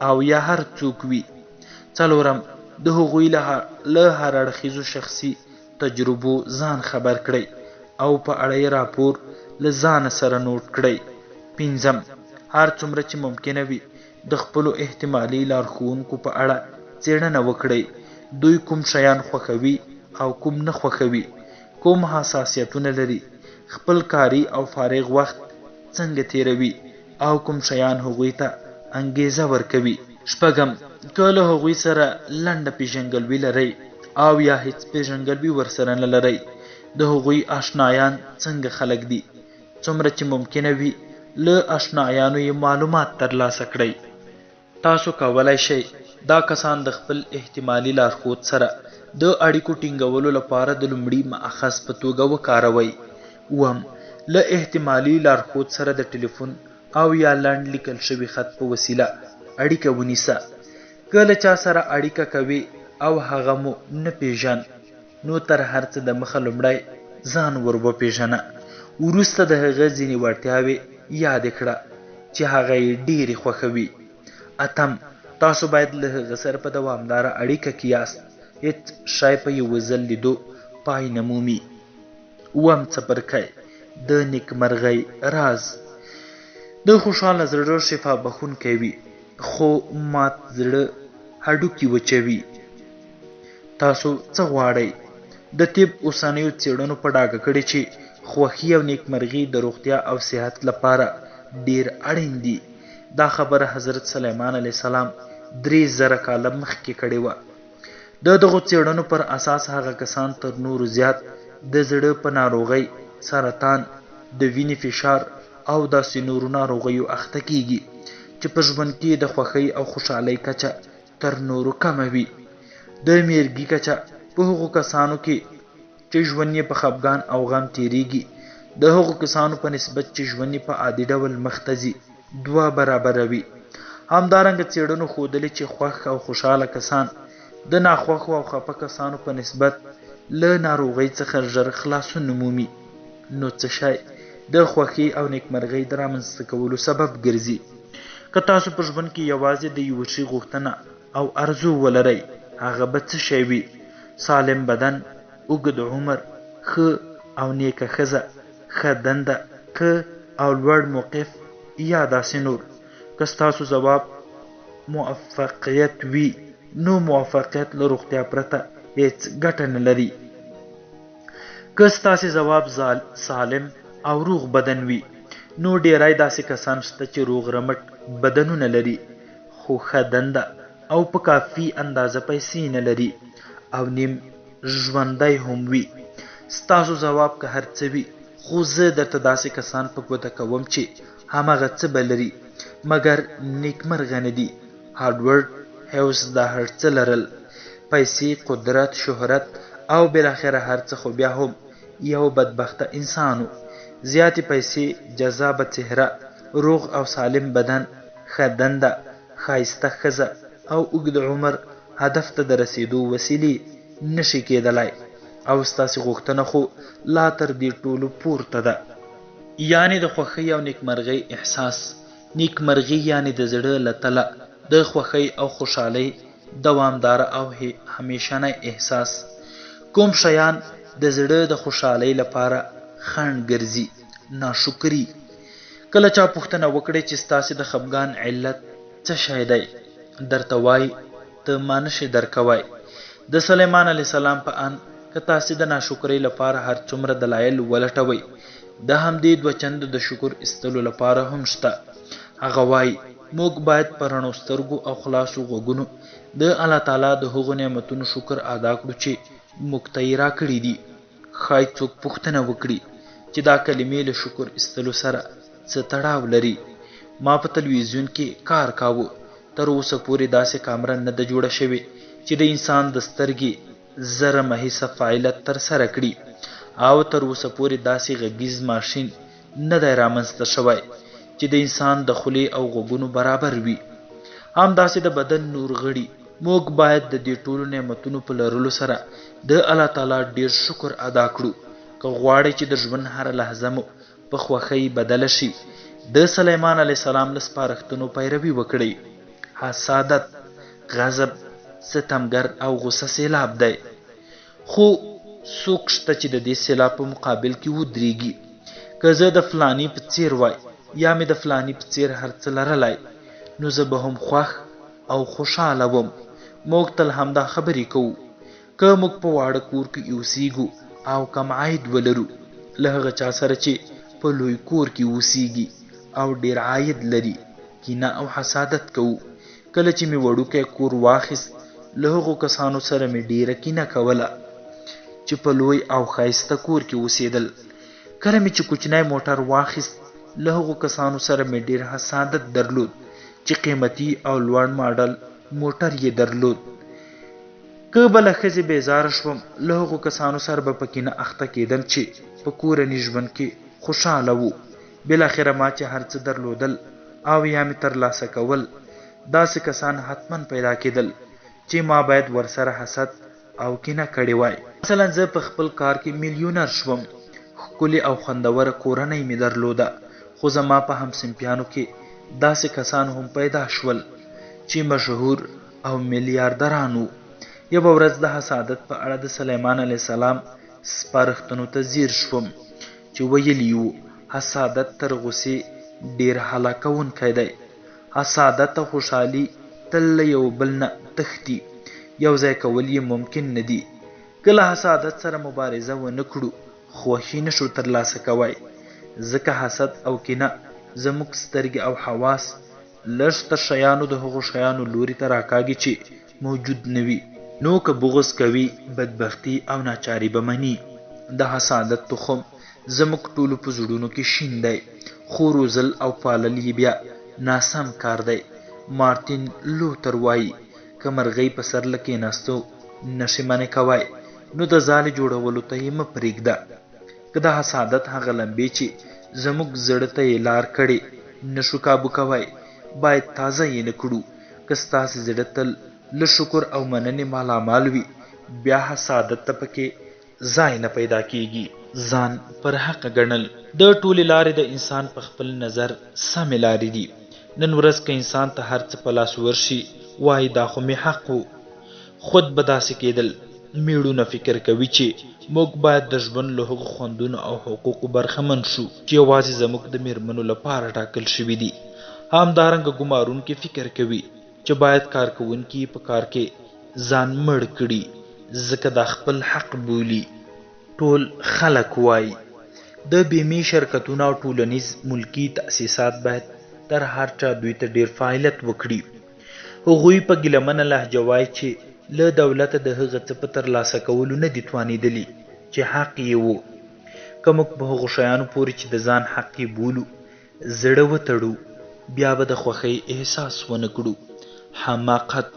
او یا هر څوک وي. څلورم، د هغوی له هر اړخیزو شخصي تجربو ځان خبر کړئ او په اړه یې راپور له ځانه سره نوټ کړئ. پنځم، هر څومره چې ممکنه وي د خپلو احتمالي لارښوونکو په اړه څېړنه وکړئ، دوی کوم شیان خوښوي او کوم نه خوښوي، کوم حساسیتونه لري، خپل کاري او فارغ وخت څنګه تېروي او کوم شیان هغوی ته انګېزه ورکوي. شپږم، که له هغوی سره لنډه پېژنګلوي لرئ او یا هېڅ پېژنګلوي ورسره نه لرئ، د هغوی آشنایان څنګه خلک دي؟ څومره چې ممکنه وي له آشنایانو یې معلومات ترلاسه کړئ. تاسو کولای شئ دا کسان د خپل احتمالي لارښود سره د اړیکو ټینګولو لپاره د لومړي مأخذ په توګه وکاروئ. اووم، له احتمالي لارښود سره د ټلیفون او یا لنډ لیکل شوي خط په وسیله اړیکه ونیسه. که له چا سره اړیکه کوې او هغه مو نه پېژند، نو تر هر څه د مخه لومړی ځان ور وپېژنه، وروسته د هغه ځینې وړتیاوې یادې کړه چې هغه یې ډېرې خوښوي. اتم، تاسو باید له هغه سره په دوامداره اړیکه کې یاست، هېڅ شی په یوه ځل لیدو پای نه مومي. اووم څپرکی، د نېکمرغۍ راز. د خوشحاله زړه شفا بښونکی وي، خو مات زړه هډوکي وچوي. تاسو څه غواړئ؟ د طب اوسنیو څېړنو په ډاګه کړې چې خوښي او نیکمرغي د روغتیا او صحت لپاره ډېر اړین دي. دا خبره حضرت سلیمان علیه السلام 3000 کاله مخکې کړې وه. د دغو څېړنو پر اساس هغه کسان تر نورو زیات د زړه په ناروغۍ، سرطان، د وینې فشار او داسې نورو ناروغیو اخته کېږي چې په ژوند کې د خوښۍ او خوشحالۍ کچه تر نورو کمه وي. د میرګي کچه په هغو کسانو کې چې ژوند یې په خپګان او غم تېرېږي، د هغو کسانو په نسبت چې ژوند یې په عادي ډول مخته ځي، دوه برابره وي. همدارنګه څېړنو ښودلې چې خوښ او خوشحاله کسان د ناخوښو او خپه کسانو په نسبت له ناروغۍ څخه ژر خلاصون مومي. نو څه شی د خوښۍ او نیکمرغۍ د رامنځته کولو سبب ګرځي؟ که تاسو په ژوند کې یوازې د یوه شي غوښتنه او ارزو ولرئ، هغه به څه شی وي؟ سالم بدن، اوږد عمر، ښه او نیکه ښځه، ښه دنده، ښه او لوړ موقف یا داسې نور. که ستاسو ځواب موفقیت وي، نو موفقیت له روغتیا پرته هېڅ ګټه نه لري. که ستاسې ځواب سالم او روغ بدن وي، نو ډېری داسې کسان شته چې روغ رمټ بدنونه لري، خو ښه دنده او په کافي اندازه پیسې نه لري او نیم ژوندی هم وي. ستاسو ځواب که هر څه وي، خو زه درته داسې کسان په ګوته کوم چې همغه څه به لري، مګر نیکمرغه نه دي. هارډورډ هیوز دا هر څه لرل، پیسې، قدرت، شهرت او بالاخره هر څه، خو بیا هم یو بدبخته انسان و. زیاتې پیسې، جذابه څهره، روغ او سالم بدن، ښه دنده، ښایسته ښځه او اوږد عمر هدف ته د رسېدو وسیلې نه شي کېدلای او ستاسې غوښتنه خو لا تر دې ټولو پورته ده. یعنې د خوښۍ او نیکمرغۍ احساس. نیکمرغي یعنې د زړه له تله د خوښۍ او خوشحالۍ دوامداره او همیشنی احساس. کوم شیان د زړه د خوشحالۍ لپاره خنډ ګرځي؟ ناشکري. کله چا پوښتنه وکړي چې ستاسې د خپګان علت څه شی دی؟ درته وايي ته ما نه شې درکوای. د سلیمان علیه السلام په اند که تاسې د ناشکرۍ لپاره هر څومره دلایل ولټوئ، د همدې دوه چنده د شکر ایستلو لپاره هم شته. هغه وايي، موږ باید په رڼو سترګو او خلاصو غوږونو د الله تعالی د هغو نعمتونو شکر ادا کړو چې موږ ته یې راکړي دي. ښايي څوک پوښتنه وکړي چې دا کلمې له شکر ایستلو سره څه تړاو لري؟ ما په تلویزیون کې کار کاوه، تر اوسه پورې داسې کامره نه ده جوړه شوې چې د انسان د سترګې زرمه حصه فعالیت ترسره کړي او تر اوسه پورې داسې غږیز ماشین نه دی رامنځته شوی چې د انسان د خولې او غوږونو برابر وي. همداسې د بدن نور غړي. موږ باید د دې ټولو نعمتونو په لرلو سره د الله تعالی ډېر شکر ادا کړو. که غواړئ چې د ژوند هره لحظه مو په خوښۍ بدله شي، د سلیمان علیه السلام له سپارښتنو پیروي وکړئ. حسادت، غضب، ستمګر او غوسه سیلاب دی. خو څوک شته چې د دې سیلاب په مقابل کې ودریږي. که زه د فلاني په څیر وای یا مې د فلاني په څیر هر څه لرلای نو زه به هم خوښ او خوشحاله وم. موږ تل همدا خبرې کوو. که موږ په واړه کور کې اوسیږو او کم عاید ولرو له هغه چا سره چې په لوی کور کې اوسیږي او ډیر عاید لري کینه او حسادت کوو. کله چې مې وړوکی کور واخیست له هغو کسانو سره مې ډیره کینه کوله چې په لوی او ښایسته کور کې اوسېدل. کله مې چې کوچنی موټر واخیست له هغو کسانو سره مې ډیر حسادت درلود چې قیمتي او لوړ ماډل موټر یې درلود. که به له ښځې بیزاره شوم له هغو کسانو سره به په کینه اخته کېدم چې په کورني ژوند کې خوشاله وو. بالاخره ما چې هر څه درلودل او یا مې ترلاسه کول داسې کسان حتما پیدا کېدل چې ما باید ورسره حسد او کینه کړې وای. مثلا زه په خپل کار کې میلیونر شوم، ښکلې او خوندوره کورنۍ مې درلوده، خو زما په همصنفیانو کې داسې کسان هم پیدا شول چې مشهور او میلیاردران وو. یوه ورځ د حسادت په اړه د سلیمان علیه السلام سپارښتنو ته ځیر شوم چې ویلي یې وو، حسادت تر غوسې ډېر هلاکوونکی دی. حسادت او خوشحالي تل له یو بل نه تښتي، یو ځای کول یې ممکن نه دي. که له حسادت سره مبارزه ونه کړو، خوښي نه شو ترلاسه کوی، ځکه حسد او کینه زموږ سترګې او حواس لږ تر شیانو د هغو شیانو لوري ته راکاږي چې موجود نه وي. نو که بغض کوي، بدبختي او ناچاري به مني. د حسادت تخم زموږ ټولو په زړونو کې شین دی، خو روزل او پالل یې بیا ناسم کار دی. مارتین لوتر وايي، که مرغۍ په سر له کېناستو نه شې منع کوای، نو د ځالې جوړولو ته یې مه پرېږده. که د حسادت هغه لمبې چې زموږ زړه ته یې لار کړې نه شو کابو کوای، باید تازه یې نه کړو. که ستاسې زړه تل له شکر او مننې مالامال وي، بیا حسادت ته پکې ځای نه پیدا کېږي. ځان پر حقه ګڼل. د ټولې لارې د انسان په خپل نظر سمې لارې دي. نن ورځ که انسان ته هر څه په لاس ورشي، وايي دا خو مې حق و. خود به داسې کېدل. مېړونه فکر کوي چې موږ باید د ژوند له هغو خوندونو او حقوقو برخمن شو چې یوازې زموږ د مېرمنو لپاره ټاکل شوي دي. همدارنګه ګمارونکي فکر کوي چې باید کارکوونکي یې په کار کې ځان مړ کړي ځکه دا خپل حق بولي. ټول خلک وايي د بیمې شرکتونه او ټولنیز ملکي تأسیسات باید تر هر چا دوی ته ډېر فعالیت وکړي. هغوی په ګیله منه لهجه وايي چې له دولته د هغه څه په ترلاسه کولو نه دي توانېدلي چې حق یې و. که موږ په هغو شیانو پورې چې د ځان حق یې بولو زړه وتړو، بیا به د خوښۍ احساس ونه کړو. حماقت،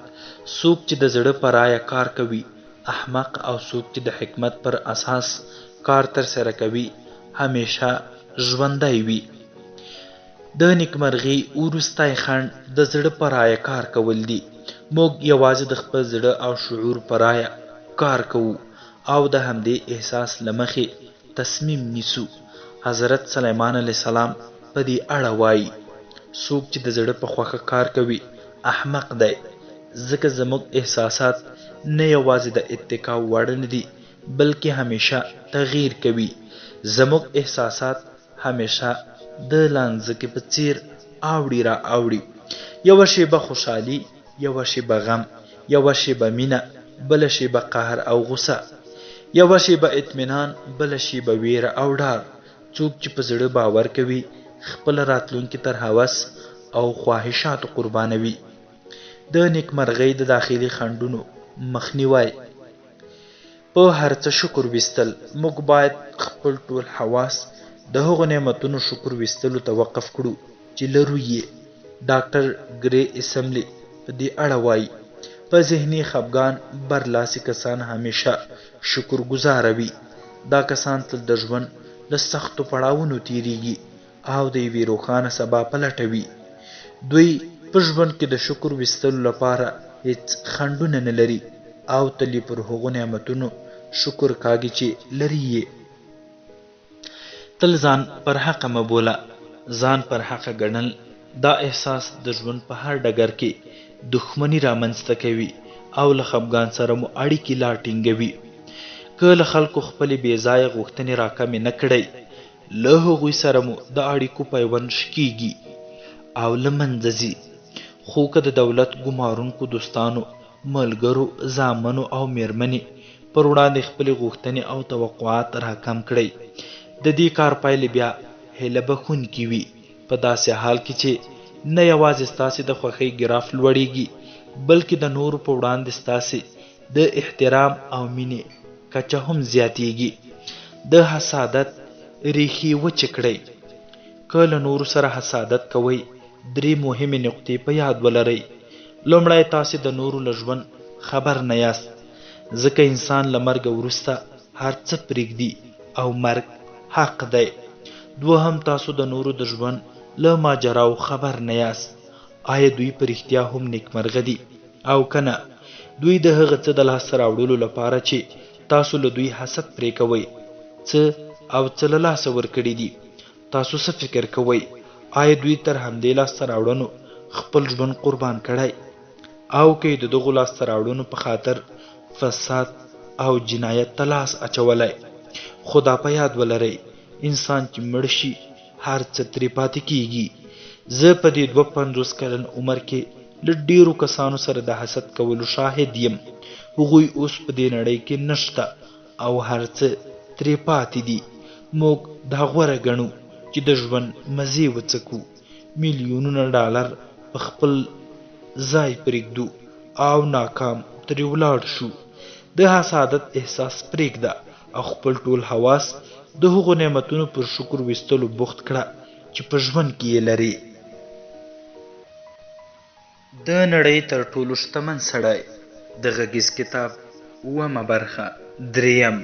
څوک چې د زړه په رایه کار کوي احمق او څوک چې د حکمت پر اساس کار ترسره کوي همیشه ژوندی وي. د نیکمرغي وروستی خنډ د زړه په رایه کار کول دي. موږ یوازې د خپل زړه او شعور په رایه کار کوو او د همدې احساس له مخې تصمیم نیسو. حضرت سلیمان علیه السلام په دې اړه وايي، څوک چې د زړه په خوښه کار کوي احمق دی، ځکه زموږ احساسات نه یوازې د اتکا وړ نه دي، بلکې همیشه تغیر کوي. زموږ احساسات همیشه د لانځکې په څیر اوړي را اوړي. یوه شیبه خوشحالي، یوه شیبه غم، یوه شیبه مینه، بله شیبه قهر او غوسه، یوه شیبه اطمینان، بله شیبه ویره او ډار. څوک چې په زړه باور کوي خپله راتلونکې تر هوس او خواهشاتو قربانوي. د نیکمرغۍ د داخلي خنډونو مخنیوی. په هر څه شکر ویستل. موږ باید خپل ټول حواس د هغو نعمتونو شکر ویستلو ته وقف کړو چې لرو یې. ډاکټر ګرې اسملي په دې اړه وايي، په ذهني خپګان برلاسي کسان همیشه شکر ګزاره وي. دا کسان تل د ژوند له سختو پړاوونو تیریږي او د یوې روښانه سبا په لټه وي. دوی په ژوند کې د شکر ویستلو لپاره هېڅ خنډونه نه لري او تل یې پر هغو نعمتونو شکر کاږي چې لري یې. تل ځان پر حقه مه بوله. ځان پر حقه ګڼل دا احساس د ژوند په هر ډګر کې دښمني رامنځته کوي او له خپګان سره مو اړیکې لا ټینګوي. که له خلکو خپلې بې ځایه غوښتنې راکمې نه کړئ، له هغوی سره مو د اړیکو پیوند شکېږي او له منځه ځي. خو که د دولت ګمارونکو دوستانو، ملګرو، زامنو او مېرمنې پر وړاندې خپلې غوښتنې او توقعات راکم کړئ، د دې کار پایلې بیا هیله بښونکې وي، په داسې حال کې چې نه یوازې ستاسې د خوښۍ ګراف لوړېږي، بلکې د نورو په وړاندې ستاسې د احترام او مینې کچه هم زیاتېږي. د حسادت ریښې وچې کړئ. که له نورو سره حسادت کوئ، درې مهمې نقطې په یاد ولرئ. لومړی، تاسې د نورو له ژوند خبر نه یاست، ځکه انسان له مرګه وروسته هر څه پرېږدي او مرګ حق دی. دوهم، تاسو د نورو د ژوند له ماجراوو خبر نه یاست. آیا دوی په رښتیا هم نیکمرغه دي او که نه؟ دوی د هغه څه د لاسته راوړلو لپاره چې تاسو له دوی حسد پرې کوئ، څه او څه له لاسه ورکړي دي. تاسو څه فکر کوئ، آیا دوی تر همدې لاسته راوړنو خپل ژوند قربان کړی او که یې د دغو لاسته راوړنو په خاطر فساد او جنایت ته لاس اچولی؟ خو دا په یاد ولرئ، انسان چې مړ شي هر څه ترې پاتې کیږي. زه په دې 52 کلن عمر کې له ډېرو کسانو سره د حسد کولو شاهد یم. هغوی اوس په دې نړۍ کې نشته او هر څه ترې پاتې دي. موږ دا غوره ګڼو چې د ژوند مزې وڅکو، میلیونونه ډالر په خپل ځای پرېږدو او ناکام ترې ولاړ شو. د حسادت احساس پرېږده او خپل ټول حواس د هغو نعمتونو پر شکر ویستلو بوخت کړه چې په ژوند کې یې لرې. د نړۍ تر ټولو شتمن سړی، د غږیز کتاب اوومه برخه. درېیم،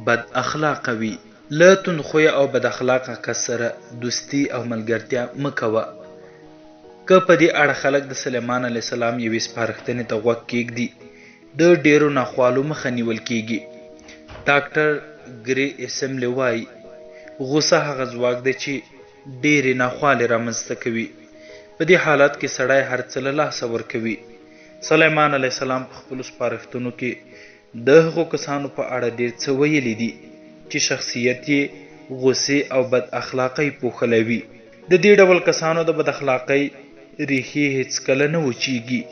بد اخلاقه وي. له توندخویه او بد اخلاقه کس سره دوستي او ملګرتیا مه کوه. که په دې اړه خلک د سلیمان علیه السلام یوې سپارښتنې ته غوږ کېږدي، د ډېرو ناخوالو مخه نیول کېږي. ډاکټر ګري اسملي وايي، غوسه هغه ځواک دی چې ډېرې ناخوالې رامنځته کوي. په دې حالت کې سړی هر څه له لاسه ورکوي. سلیمان علیه السلام په خپلو سپارښتنو کې د هغو کسانو په اړه ډېر څه ویلي دي چې شخصیت یې غوسې او بد اخلاقۍ پوښلی وي. د دې ډول کسانو د بد اخلاقۍ ریښې هېڅکله نه وچېږي.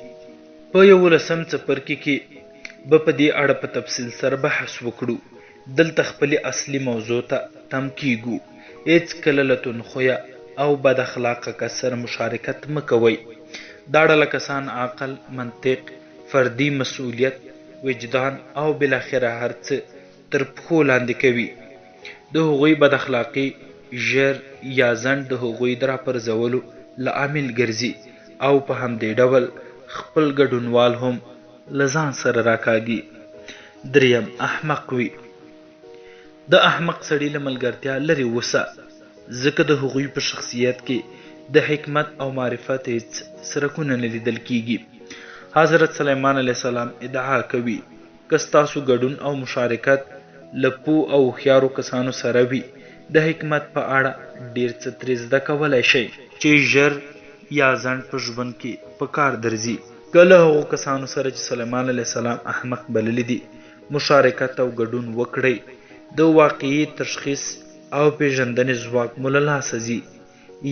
په یوولسم څپرکي کې به په دې اړه په تفصیل سره بحث وکړو. دلته خپلې اصلي موضوع ته تم کېږو. هېڅکله له توندخویه او بد اخلاقه کس سره مشارکت مه کوئ. دا ډله کسان عقل، منطق، فردي مسؤلیت، وجدان او بالاخره هر څه تر پښو لاندې کوي. د هغوی بد اخلاقي ژر یا ځنډ د هغوی د راپرځولو لامل ګرځي او په همدې ډول خپل ګډونوال هم له ځان سره راکاږي. دریم، احمق وي. د احمق سړي له ملګرتیا لرې اوسه، ځکه د هغوی په شخصیت کې د حکمت او معرفت هیڅ څرکونه نه لیدل کیږي. حضرت سلیمان علیه السلام ادعا کوي، که ستاسو ګډون او مشارکت له پوه او هوښیارو کسانو سره وي، د حکمت په اړه ډېر څه ترې زده کولای شئ، چې ژر یا ځنډ په ژوند کې په کار درځي. که له هغو کسانو سره چې سلیمان علیه السلام احمق بللي دي، مشارکت او ګډون وکړئ، د واقعي تشخیص او پېژندنې ځواک مو له لاسه ځي،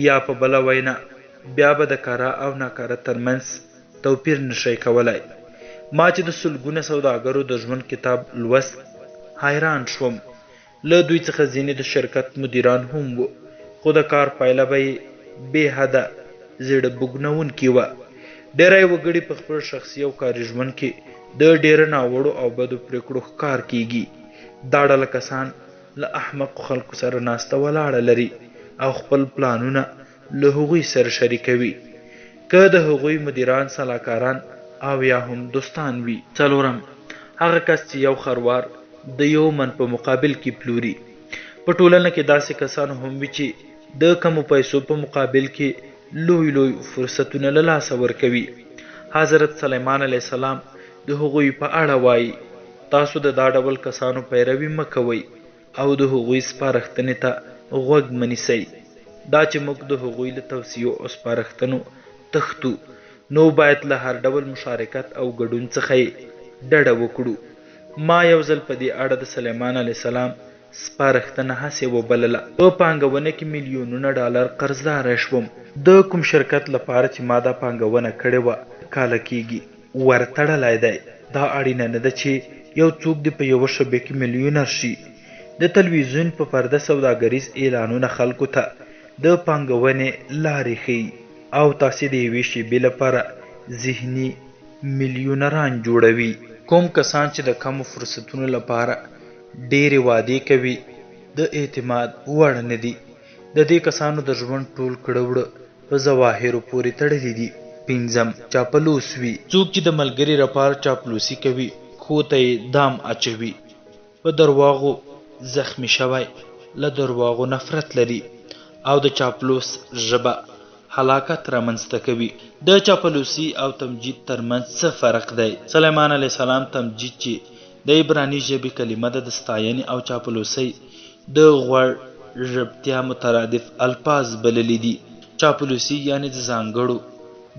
یا په بله وینا بیا به د کره او ناکره ترمنځ توپیر نه شئ کولای. ما چې د سلګونه سوداګرو د ژوند کتاب لوست، حیران شوم. له دوی څخه ځینې د شرکت مدیران هم وو، خو د کار پایله به یې بې حده زړه بوږنوونکې وه. ډېری وګړي په خپل شخصي او کاري ژوند کې د ډېرو ناوړو او بدو پرېکړو ښکار کېږي. دا ډله کسان له احمقو خلکو سره ناسته ولاړه لري او خپل پلانونه له هغوی سره شریکوي، که د هغوی مدیران، سلاکاران او یا هم دوستان وي. څلورم، هغه کس چې یو خروار د یو من په مقابل کې پلوري. په ټولنه کې داسې کسان هم وي چې د کمو پیسو په مقابل کې لوی لوی فرصتونه له لاسه ورکوي. حضرت سلیمان علیه السلام د هغوی په اړه وايي، تاسو د دا ډول کسانو پیروي مه کوئ او د هغوی سپارښتنې ته غوږ مه نیسئ. دا چې موږ د هغوی له توصیو او سپارښتنو تښتو، نو باید له هر ډول مشارکت او ګډون څخه یې ډډه وکړو. ما یو ځل په دې اړه د سلیمان علیه السلام سپارښتنه هسې وبلله. په پانګونه کې میلیونونه ډالر قرضداره شوم. د کوم شرکت لپاره چې ما دا پانګونه کړې وه، کاله کېږي ور تړلی دی. دا اړینه نه ده چې یو څوک دې په یوه شبیه کې میلیونر شي. د تلویزیون په پرده سوداګریز اعلانونه خلکو ته د پانګونې لارې ښيي او تاسې د یوې شیبې لپاره ذهني میلیونران جوړوي. کوم کسان چې د کمو فرصتونو لپاره ډېرې وعدې کوي، د اعتماد وړ نه دي. د دې کسانو د ژوند ټول کړه وړه په ظواهرو پورې تړلي دي. پنځم، چاپلوس وي. څوک چې د ملګري لپاره چاپلوسي کوي، پښو ته یې دام اچوي. په درواغو زخمي شوی، له درواغو نفرت لري او د چاپلوس ژبه هلاکت رامنځته کوي. د چاپلوسي او تمجید ترمنځ څه فرق دی؟ سلیمان علیه السلام تمجید چې د عبراني ژبې کلمه ده د ستاینې او چاپلوسۍ د غوړ ژبتیا مترادف الفاظ بللي دي. چاپلوسي یعنې د ځانګړو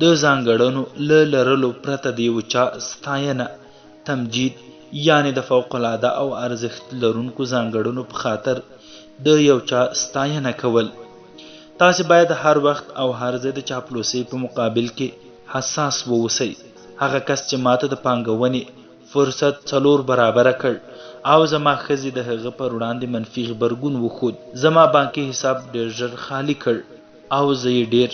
د ځانګړنو له لرلو پرته د یوه چا ستاینه، تمجید یعنې د فوق العاده او ارزښت لرونکو ځانګړنو په خاطر د یو چا ستاینه کول. تاسې باید هر وخت او هر ځای د چاپلوسۍ په مقابل کې حساس واوسئ. هغه کس چې ماته د پانګونې فرصت څلور برابره کړ او زما ښځې د هغه پر وړاندې منفي غبرګون وښود، زما بانکي حساب ډېر ژر خالي کړ او زه یې ډېر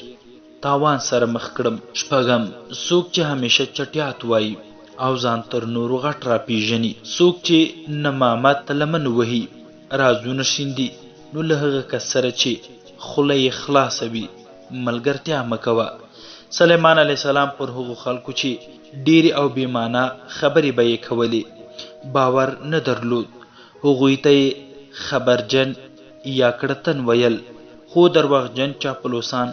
تاوان سره مخ کړم. شپږم، څوک چې همېشه چټیات وايي او ځان تر نورو غټ راپېژني، څوک چې نمامت ته لمن وهي، رازونه شیندي، نو له هغه کس سره چې خوله یې خلاصه وي، ملګرتیا مه کوه. سلیمان علیه السلام پر هغو خلکو چې ډېرې او بې معنا خبرې به یې کولې، باور نه درلود. هغوی ته یې خبرجن یا کړتن ویل، خو درواغجن چاپلوسان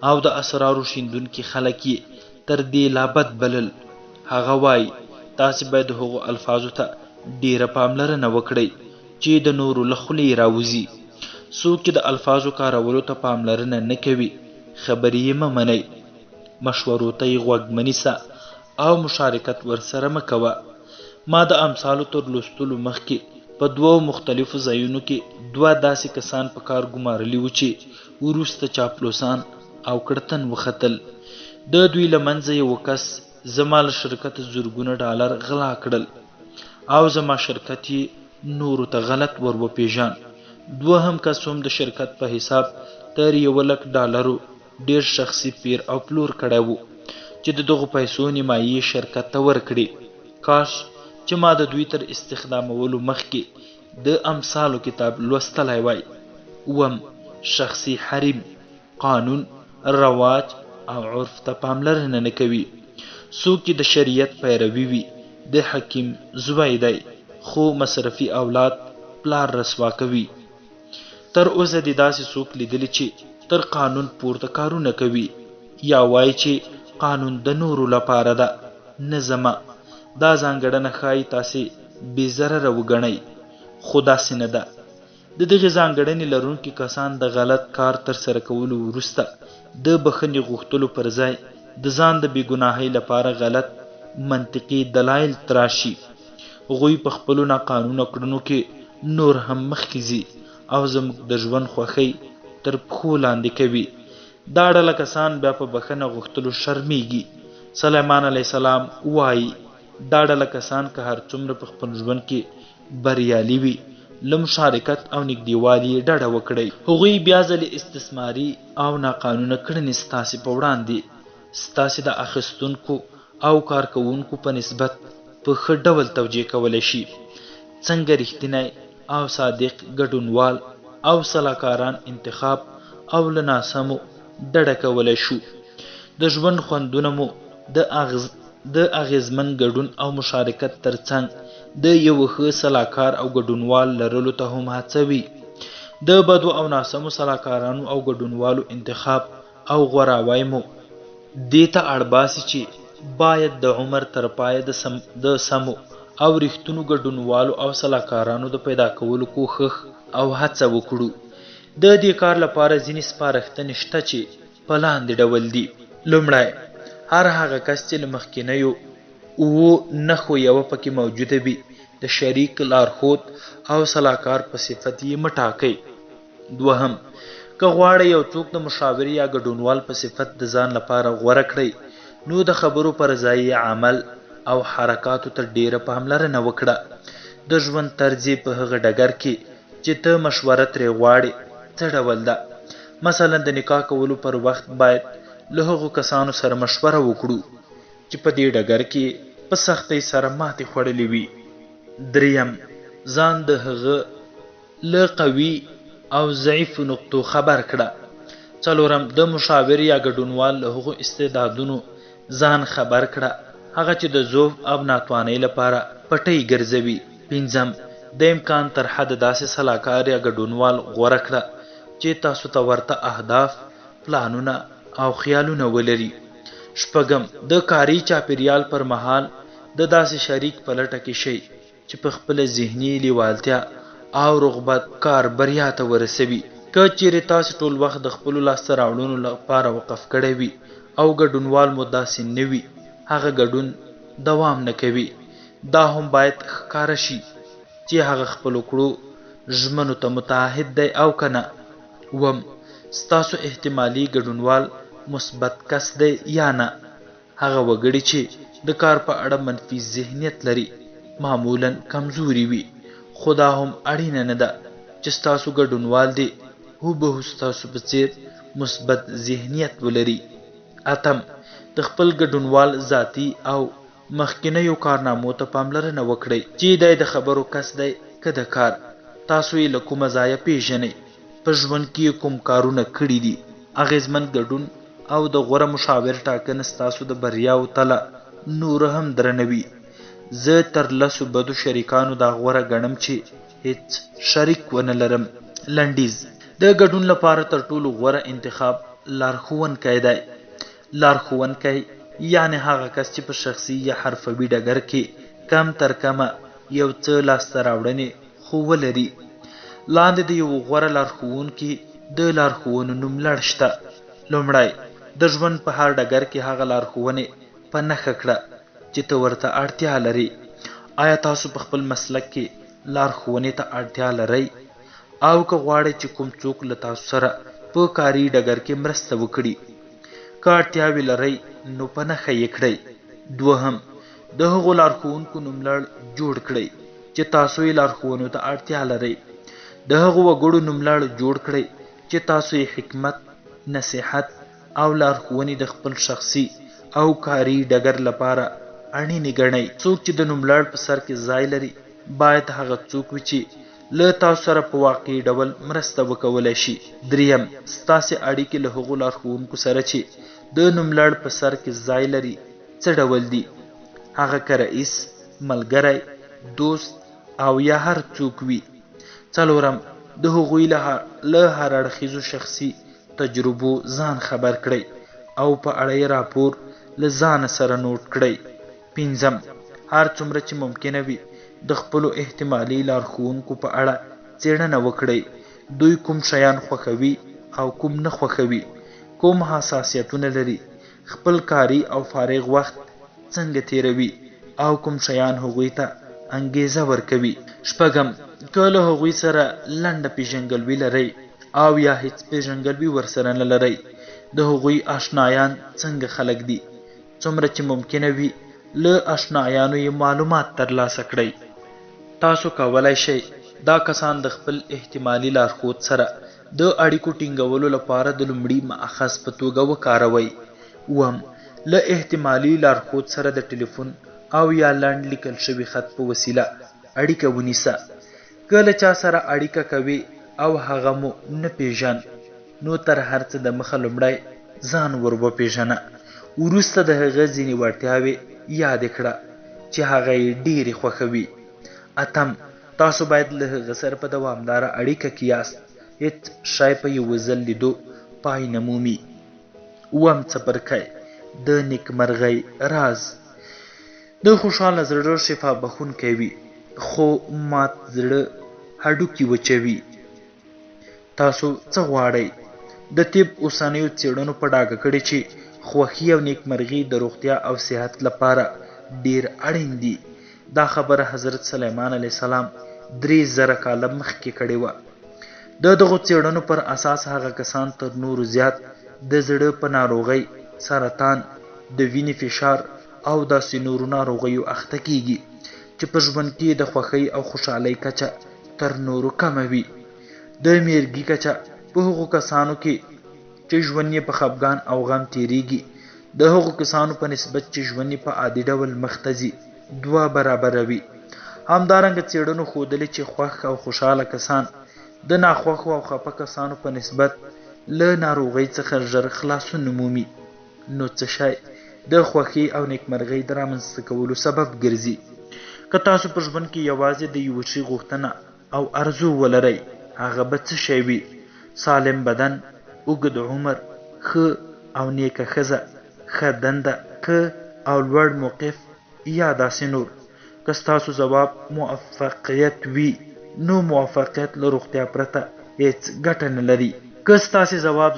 او د اسرارو شیندونکي خلک یې تر دې لا بد بلل. هغه وايي، تاسې باید هغو الفاظو ته ډېره پاملرنه وکړئ چې د نورو له خولې راوځي. څوک چې د الفاظو کارولو ته پاملرنه نه کوي، خبرې یې مه منئ، مشورو ته یې غوږ مه نیسه او مشارکت ورسره مه کوه. ما د امثالو تر لوستلو مخکې په دوو مختلفو ځایونو کې دوه داسې کسان په کار ګمارلي وو چې وروسته چاپلوسان او کړتن وختل. د دوی له منځه یوه کس زما له شرکته زرګونه ډالر غلا کړل او زما شرکت یې نورو ته غلط ور وپېژاند. دوهم کس هم د شرکت په حساب تر یوه لک ډالرو ډېر شخصي پېر او پلور کړی و چې د دغو پیسو نیمایي یې شرکت ته ورکړې. کاش چې ما د دوی تر استخدامولو مخکې د امثالو کتاب لوستلی وای. اووم، شخصي حریم، قانون، رواج او عرف ته پاملرنه نه کوي. څوک چې د شریعت پیروي وي د حکیم زوی دی، خو مصرفي اولاد پلار رسوا کوي. تر اوسه دې داسې څوک لیدلي چې تر قانون پورته کارونه کوي یا وایي چې قانون د نورو لپاره ده نه زما؟ دا ځانګړنه ښایي تاسې بې ضرره وګڼئ، خو داسې نه ده. د دغې ځانګړنې لرونکي کسان د غلط کار ترسره کولو وروسته د بښنې غوښتلو پر ځای د ځان د بې ګناهۍ لپاره غلط منطقي دلایل تراشي. هغوی په خپلو ناقانونه کړنو کې نور هم مخکې ځي او زموږ د ژوند خوښۍ تر پښو لاندې کوي. دا ډله کسان بیا په بښنه غوښتلو شرمېږي. سلیمان علیه السلام وايي، دا ډله کسان که هر څومره په خپل ژوند کې بریالي وي، له مشارکت او نږدېوالي یې ډډه وکړئ. هغوی بیا ځلې استثماري او ناقانونه کړنې ستاسې په وړاندې ستاسې د اخیستونکو او کارکوونکو په نسبت په ښه ډول توجیه کولی شي. څنګه رښتینی او صادق ګډونوال او سلاکاران انتخاب او له ناسمو ډډه کولی شو. د ژوند خوندونه مو د د اغېزمن ګډون او مشارکت تر څنګ د یوه ښه سلاکار او ګډونوال لرلو ته هم هڅوي. د بدو او ناسمو سلاکارانو او ګډونوالو انتخاب او غوراوی مو دې ته اړ باسي چې باید د عمر تر پایه د سمو او رښتونو ګډونوالو او سلاکارانو د پیدا کولو کوښښ او هڅه وکړو. د دې کار لپاره ځینې سپارښتنې شته چې په لاندې ډول دي. لومړی، هر هغه کس چې له مخکنیو اوو نښو یوه پکې موجوده وي، د شریک، لارښود او سلاکار په صفت یې مه ټاکئ. دوهم، که غواړئ یو څوک د مشاور یا ګډونوال په صفت د ځان لپاره غوره کړئ، نو د خبرو پر ځای یې عمل او حرکاتو ته ډېره پاملرنه وکړه. د ژوند طرز یې په هغه ډګر کې چې ته مشوره ترې غواړې څه ډول ده؟ مثلا د نکاح کولو پر وخت باید له هغو کسانو سره مشوره وکړو چې په دې ډګر کې یې په سختۍ سره ماتې خوړلې وي. درېیم، ځان د هغه له قوي او ضعیفو نقطو خبر کړه. څلورم، د مشاور یا ګډونوال له هغو استعدادونو ځان خبر کړه هغه چې د ضعف او ناتوانۍ لپاره پټۍ ګرځوي. پنځم، د امکان تر حده داسې سلاکار یا ګډونوال غوره کړه چې تاسو ته ورته اهداف، پلانونه او خیالونه ولري. شپږم، د کاري چاپیریال پر مهال د داسې شریک په لټه کې شئ چې په خپله ذهني لیوالتیا او رغبت کار بریا ته ورسوي. که چیرې تاسې ټول وخت د خپلو لاسته راوړنو لپاره وقف کړی وي او ګډونوال مو داسې نه وي، هغه ګډون دوام نه کوي. دا هم باید ښکاره شي چې هغه خپلو کړو ژمنو ته متعهد دی او که نه. اووم، ستاسو احتمالي ګډونوال مثبت کس دی یا نه؟ هغه وګړي چې د کار په اړه منفي ذهنیت لري، معمولاً کمزوري وي، خو دا هم اړینه نه ده چې ستاسو ګډونوال دې هوبهو ستاسو په څېر مثبت ذهنیت ولري. اتم، د خپل ګډونوال ذاتي او مخکنیو کارنامو ته پاملرنه وکړئ، چې دی د خبرو کس دی که د کار؟ تاسو یې له کومه ځایه پېژنئ؟ په ژوند کې یې کوم کارونه کړي دي؟ اغېزمن ګډون او د غوره مشاور ټاکنه ستاسو د بریاوو تله نوره هم درنوي. زه تر لسو بدو شریکانو دا غوره ګڼم چې هېڅ شریک ونه لرم. لنډیز، د ګډون لپاره تر ټولو غوره انتخاب لارښوونکی دی. لارښوونکی یعنې هغه کس چې په شخصي یا حرفوي ډګر کې کم تر کمه یو څه لاسته راوړنې خو ولري. لاندې د یوه غوره لارښوونکي د لارښوونو نوملړ شته. لومړی، د ژوند په هر ډګر کې هغه لارښوونې په نښه کړه چې ته ورته اړتیا لرې. آیا تاسو په خپل مسلک کې لارښوونې ته اړتیا لرئ؟ او که غواړئ چې کوم څوک له تاسو سره په کاري ډګر کې مرسته وکړي؟ که اړتیاوې لرئ نو په نښه یې کړئ. دوهم، د هغو لارښوونکو نوملړ جوړ کړئ چې تاسو یې لارښوونو ته اړتیا لرئ. د هغو وګړو نوملړ جوړ کړئ چې تاسو یې حکمت، نصیحت او لارښوونې د خپل شخصي او کاري ډګر لپاره اړینې ګڼئ. څوک چې د نوملړ په سر کې ځای لري، باید هغه څوک وي چې له تاسو سره په واقعي ډول مرسته وکولای شي. دریم، ستاسې اړیکې له هغو لارښوونکو سره چې د نوملړ په سر کې ځای لري، څه ډول دي؟ هغه که رئیس، ملګری، دوست او یا هر څوک وي. څلورم، د هغوی له هر اړخیزو شخصي تجربو ځان خبر کړئ او په اړه یې راپور له ځانه سره نوټ کړئ. پنځم، هر څومره چې ممکنه وي د خپلو احتمالي لارښوونکو په اړه څېړنه وکړئ، دوی کوم شیان خوښوي او کوم نه خوښوي، کوم حساسیتونه لري، خپل کاري او فارغ وخت څنګه تېروي او کوم شیان هغوی ته انګېزه ورکوي. شپږم، که له هغوی سره لنډه پېژنګلوي لرئ او یا هېڅ پېژنګلوي ورسره نه لرئ، د هغوی آشنایان څنګه خلک دي؟ څومره چې ممکنه وي له آشنایانو یې معلومات ترلاسه کړئ. تاسو کولای شئ دا کسان د خپل احتمالي لارښود سره د اړیکو ټینګولو لپاره د لومړي مأخذ په توګه وکاروئ. اووم، له احتمالي لارښود سره د ټلیفون او یا لنډ لیکل شوي خط په وسیله اړیکه ونیسه. که له چا سره اړیکه کوې او هغه مو نه پېژند، نو تر هر څه د مخه لومړی ځان ور وپېژنه، وروسته د هغه ځینې وړتیاوې یادې کړه چې هغه یې ډېرې خوښوي. اتم، تاسو باید له هغه سره په دوامداره اړیکه کې یاست، هېڅ شی په یوه ځل لیدو پای نه مومي. اووم څپرکی، د نیکمرغۍ راز. د خوشحاله زړه شفا بښونکی وي، خو مات زړه هډوکي وچوي. تاسو څه غواړئ؟ د طب اوسنیو څېړنو په ډاګه کړې چې خوښي او نیکمرغي د روغتیا او صحت لپاره ډېر اړین دي. دا خبره حضرت سلیمان علیه السلام 3000 کاله مخکې کړې وه. د دغو څېړنو پر اساس هغه کسان تر نورو زیات د زړه په ناروغۍ، سرطان، د وینې فشار او داسې نورو ناروغیو اخته کېږي چې په ژوند کې د خوښۍ او خوشحالۍ کچه تر نورو کمه وي. د میرګي کچه په هغو کسانو کې چې ژوند یې په خپګان او غم تېرېږي، د هغو کسانو په نسبت چې ژوند یې په عادي ډول مخته ځي، دوه برابره وي. همدارنګه څېړنو ښودلې چې خوښ او خوشحاله کسان د ناخوښو او خپه کسانو په نسبت له ناروغۍ څخه ژر خلاصون مومي. نو څه شی د خوښۍ او نیکمرغۍ د رامنځته کولو سبب ګرځي؟ که تاسو په ژوند کې یوازې د یوه شي غوښتنه او ارزو ولرئ، هغه به څه شی وي؟ سالم بدن، اوږد عمر، ښه او نیکه ښځه، ښه دنده، ښه او لوړ موقف یا داسې نور. که ستاسو ځواب موفقیت وي، نو موفقیت له روغتیا پرته هېڅ ګټه نه لري. که ستاسې ځواب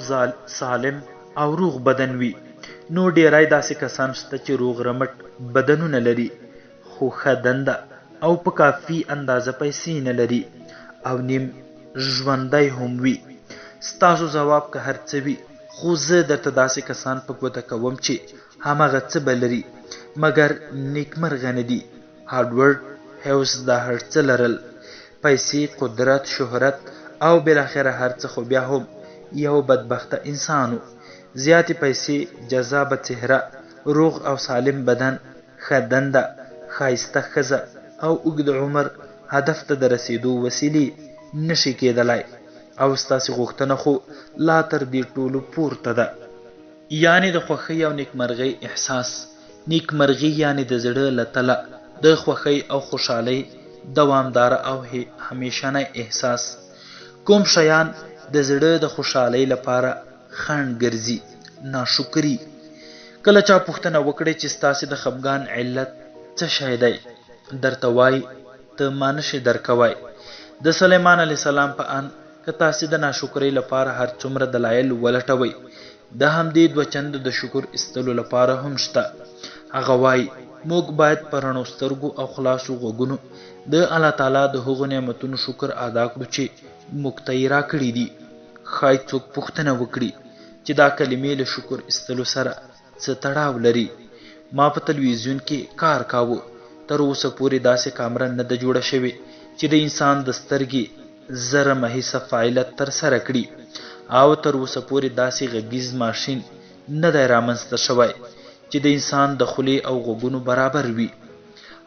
سالم او روغ بدن وي، نو ډېری داسې کسان شته چې روغ رمټ بدنونه لري، خو ښه دنده او په کافي اندازه پیسې نه لري او نیم ژوندی هم وي. ستاسو ځواب که هر څه وي، خو زه درته داسې کسان په ګوته کوم چې هماغه څه به لري، مګر نیکمرغه نه دي. هارډورډ هیوز دا هر څه لرل، پیسې، قدرت، شهرت او بالاخره هر څه، خو بیا هم یو بدبخته انسان و. زیاتې پیسې، جذابه څهره، روغ او سالم بدن، ښه دنده، ښایسته ښځه او اوږد عمر هدف ته د رسېدو وسیلې نه شي کېدلای او ستاسې غوښتنه خو لا تر دې ټولو پورته ده. یعنې د خوښۍ او نیکمرغۍ احساس. نیکمرغي یعنې د زړه له تله د خوښۍ او خوشحالۍ دوامداره او همیشنی احساس. کوم شیان د زړه د خوشحالۍ لپاره خنډ ګرځي؟ ناشکري. کله چا پوښتنه وکړئ چې ستاسې د خپګان علت څه شی دی؟ درته وايي ته ما نشې درکوای. د سلیمان علیه السلام په اند که تاسې د ناشکرۍ لپاره هر څومره دلایل ولټوئ، د همدې دوه چنده د شکر ایستلو لپاره هم شته. هغه وايي، موږ باید په رڼو سترګو او خلاصو غوږونو د الله تعالی د هغو نعمتونو شکر ادا کړو چې موږ ته یې راکړي دي. ښايي څوک پوښتنه وکړي چې دا کلمې له شکر ایستلو سره څه تړاو لري؟ ما په تلویزیون کې کار کاوه، تر اوسه پورې داسې کامره نه ده جوړه شوې چې د انسان د سترګې زرمه حصه فعالیت ترسره کړي او تر اوسه پورې داسې غږیز ماشین نه دی رامنځته شوی چې د انسان د خولې او غوږونو برابر وي.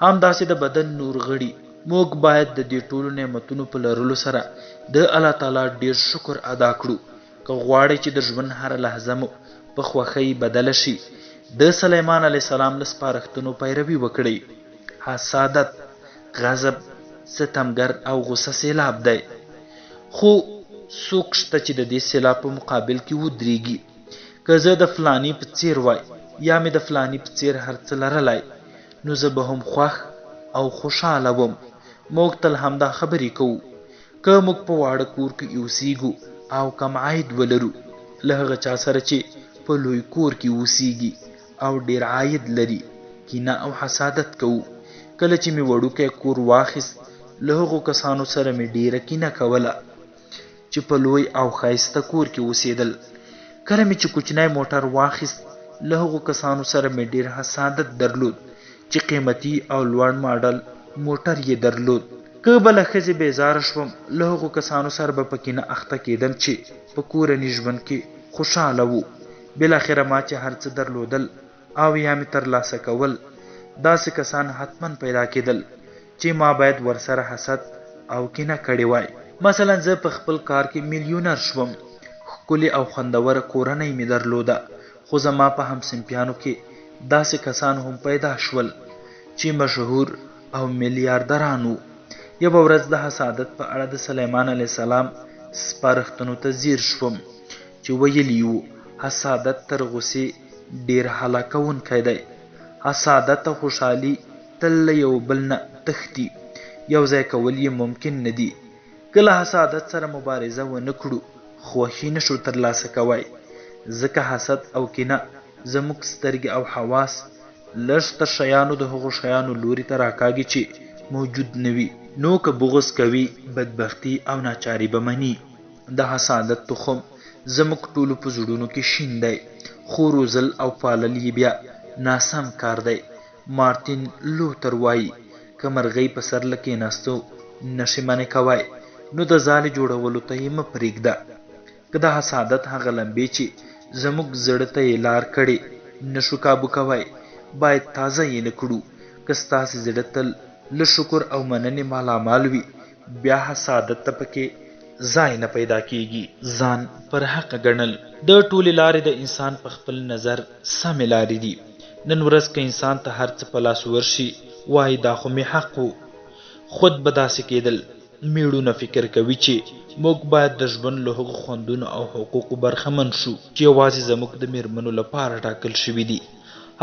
همداسې د بدن نور غړي. موږ باید د دې ټولو نعمتونو په لرلو سره د الله تعالی ډیر شکر ادا کړو. که غواړئ چې د ژوند هره لحظه مو په خوښۍ بدله شي، د سلیمان علیه السلام له سپارښتنو پیروي وکړئ. حسادت، غضب، ستمګر او غوسه سیلاب دی، خو څوک شته چې د دې سیلاب په مقابل کې ودریږي. که زه د فلاني په څیر وای یا مې د فلاني په څیر هر څه لرلای، نو زه به هم خوښ او خوشحاله وم. موږ تل همدا خبرې کوو. که موږ په واړه کور کې اوسیږو او کم عاید ولرو، له هغه چا سره چې په لوی کور کې اوسیږي او ډیر عاید لري، کینه او حسادت کوو. کله چې مې وړوکی کور واخیست، له هغو کسانو سره مې ډیره کینه کوله چې په لوی او ښایسته کور کې اوسېدل. کله مې چې کوچنی موټر واخیست، له هغو کسانو سره مې ډیر حسادت درلود چې قیمتي او لوړ ماډل موټر یې درلود. که به له ښځې بېزاره شوم، له هغو کسانو سره به په کینه اخته کېدم چې په کورني ژوند کې خوشاله وو. بالاخره ما چې هر څه درلودل او یا مې ترلاسه کول، داسې کسان حتما پیدا کېدل چې ما باید ورسره حسد او کینه کړې وای. مثلا زه په خپل کار کې میلیونر شوم، ښکلې او خوندوره کورنۍ مې درلوده، خو زما په همصنفیانو کې داسې کسان هم پیدا شول چې مشهور او میلیاردران وو. یوه ورځ د حسادت په اړه د سلیمان علیه السلام سپارښتنو ته ځیر شوم چې ویلي یې وو، حسادت تر غوسې ډېر هلاکوونکی دی. حسادت او خوشحالي تل له یو بل نه تښتي، یو ځای کول یې ممکن نه دي. که له حسادت سره مبارزه ونه کړو، خوښي نه شو ترلاسه کوی، ځکه حسد او کینه زموږ سترګې او حواس لږ تر شیانو د هغو شیانو لوري ته راکاږي چې موجود نه وي. نو که بغض کوي، بدبختي او ناچاري به مني. د حسادت تخم زموږ ټولو په زړونو کې شین دی، خو روزل او پالل یې بیا ناسم کار دی. مارتین لوتر وايي، که مرغۍ په سر له کېناستو نه شې منع کوای، نو د ځالې جوړولو ته یې مه پرېږده. که د حسادت هغه لمبې چې زموږ زړه ته یې لار کړې نه شو کابو کوای، باید تازه یې نه کړو. که ستاسې زړه تل له شکر او مننې مالامال وي، بیا حسادت ته پکې ځای نه پیدا کېږي. ځان پر حقه ګڼل. د ټولې لارې د انسان په خپل نظر سمې لارې دي. نن ورځ که انسان ته هر څه په لاس ورشي، وايي دا خو مې حق و. خود به داسې کېدل. مېړونه فکر کوي چې موږ باید د ژوند له هغو خوندونو او حقوقو برخمن شو چې یوازې زموږ د مېرمنو لپاره ټاکل شوي دي.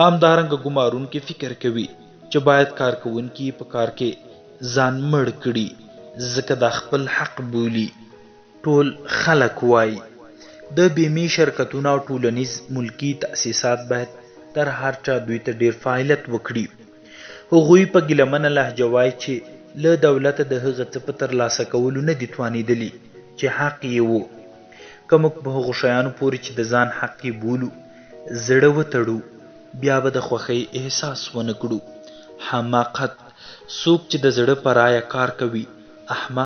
همدارنګه ګمارونکي فکر کوي چې باید کارکوونکي یې په کار کې ځان مړ کړي ځکه دا خپل حق بولي. ټول خلک وايي د بیمې شرکتونه او ټولنیز ملکي تأسیسات باید تر هر چا دوی ته ډېر فعالیت وکړي. هغوی په ګیله منه لهجه وايي چې له دولته د هغه څه په ترلاسه کولو نه دي توانېدلي چې حق یې و. که موږ په هغو شیانو پورې چې د ځان حق یې بولو زړه وتړو، بیا به د خوښۍ احساس ونه کړو. حماقت، څوک چې د زړه په رایه کار کوي، احمق.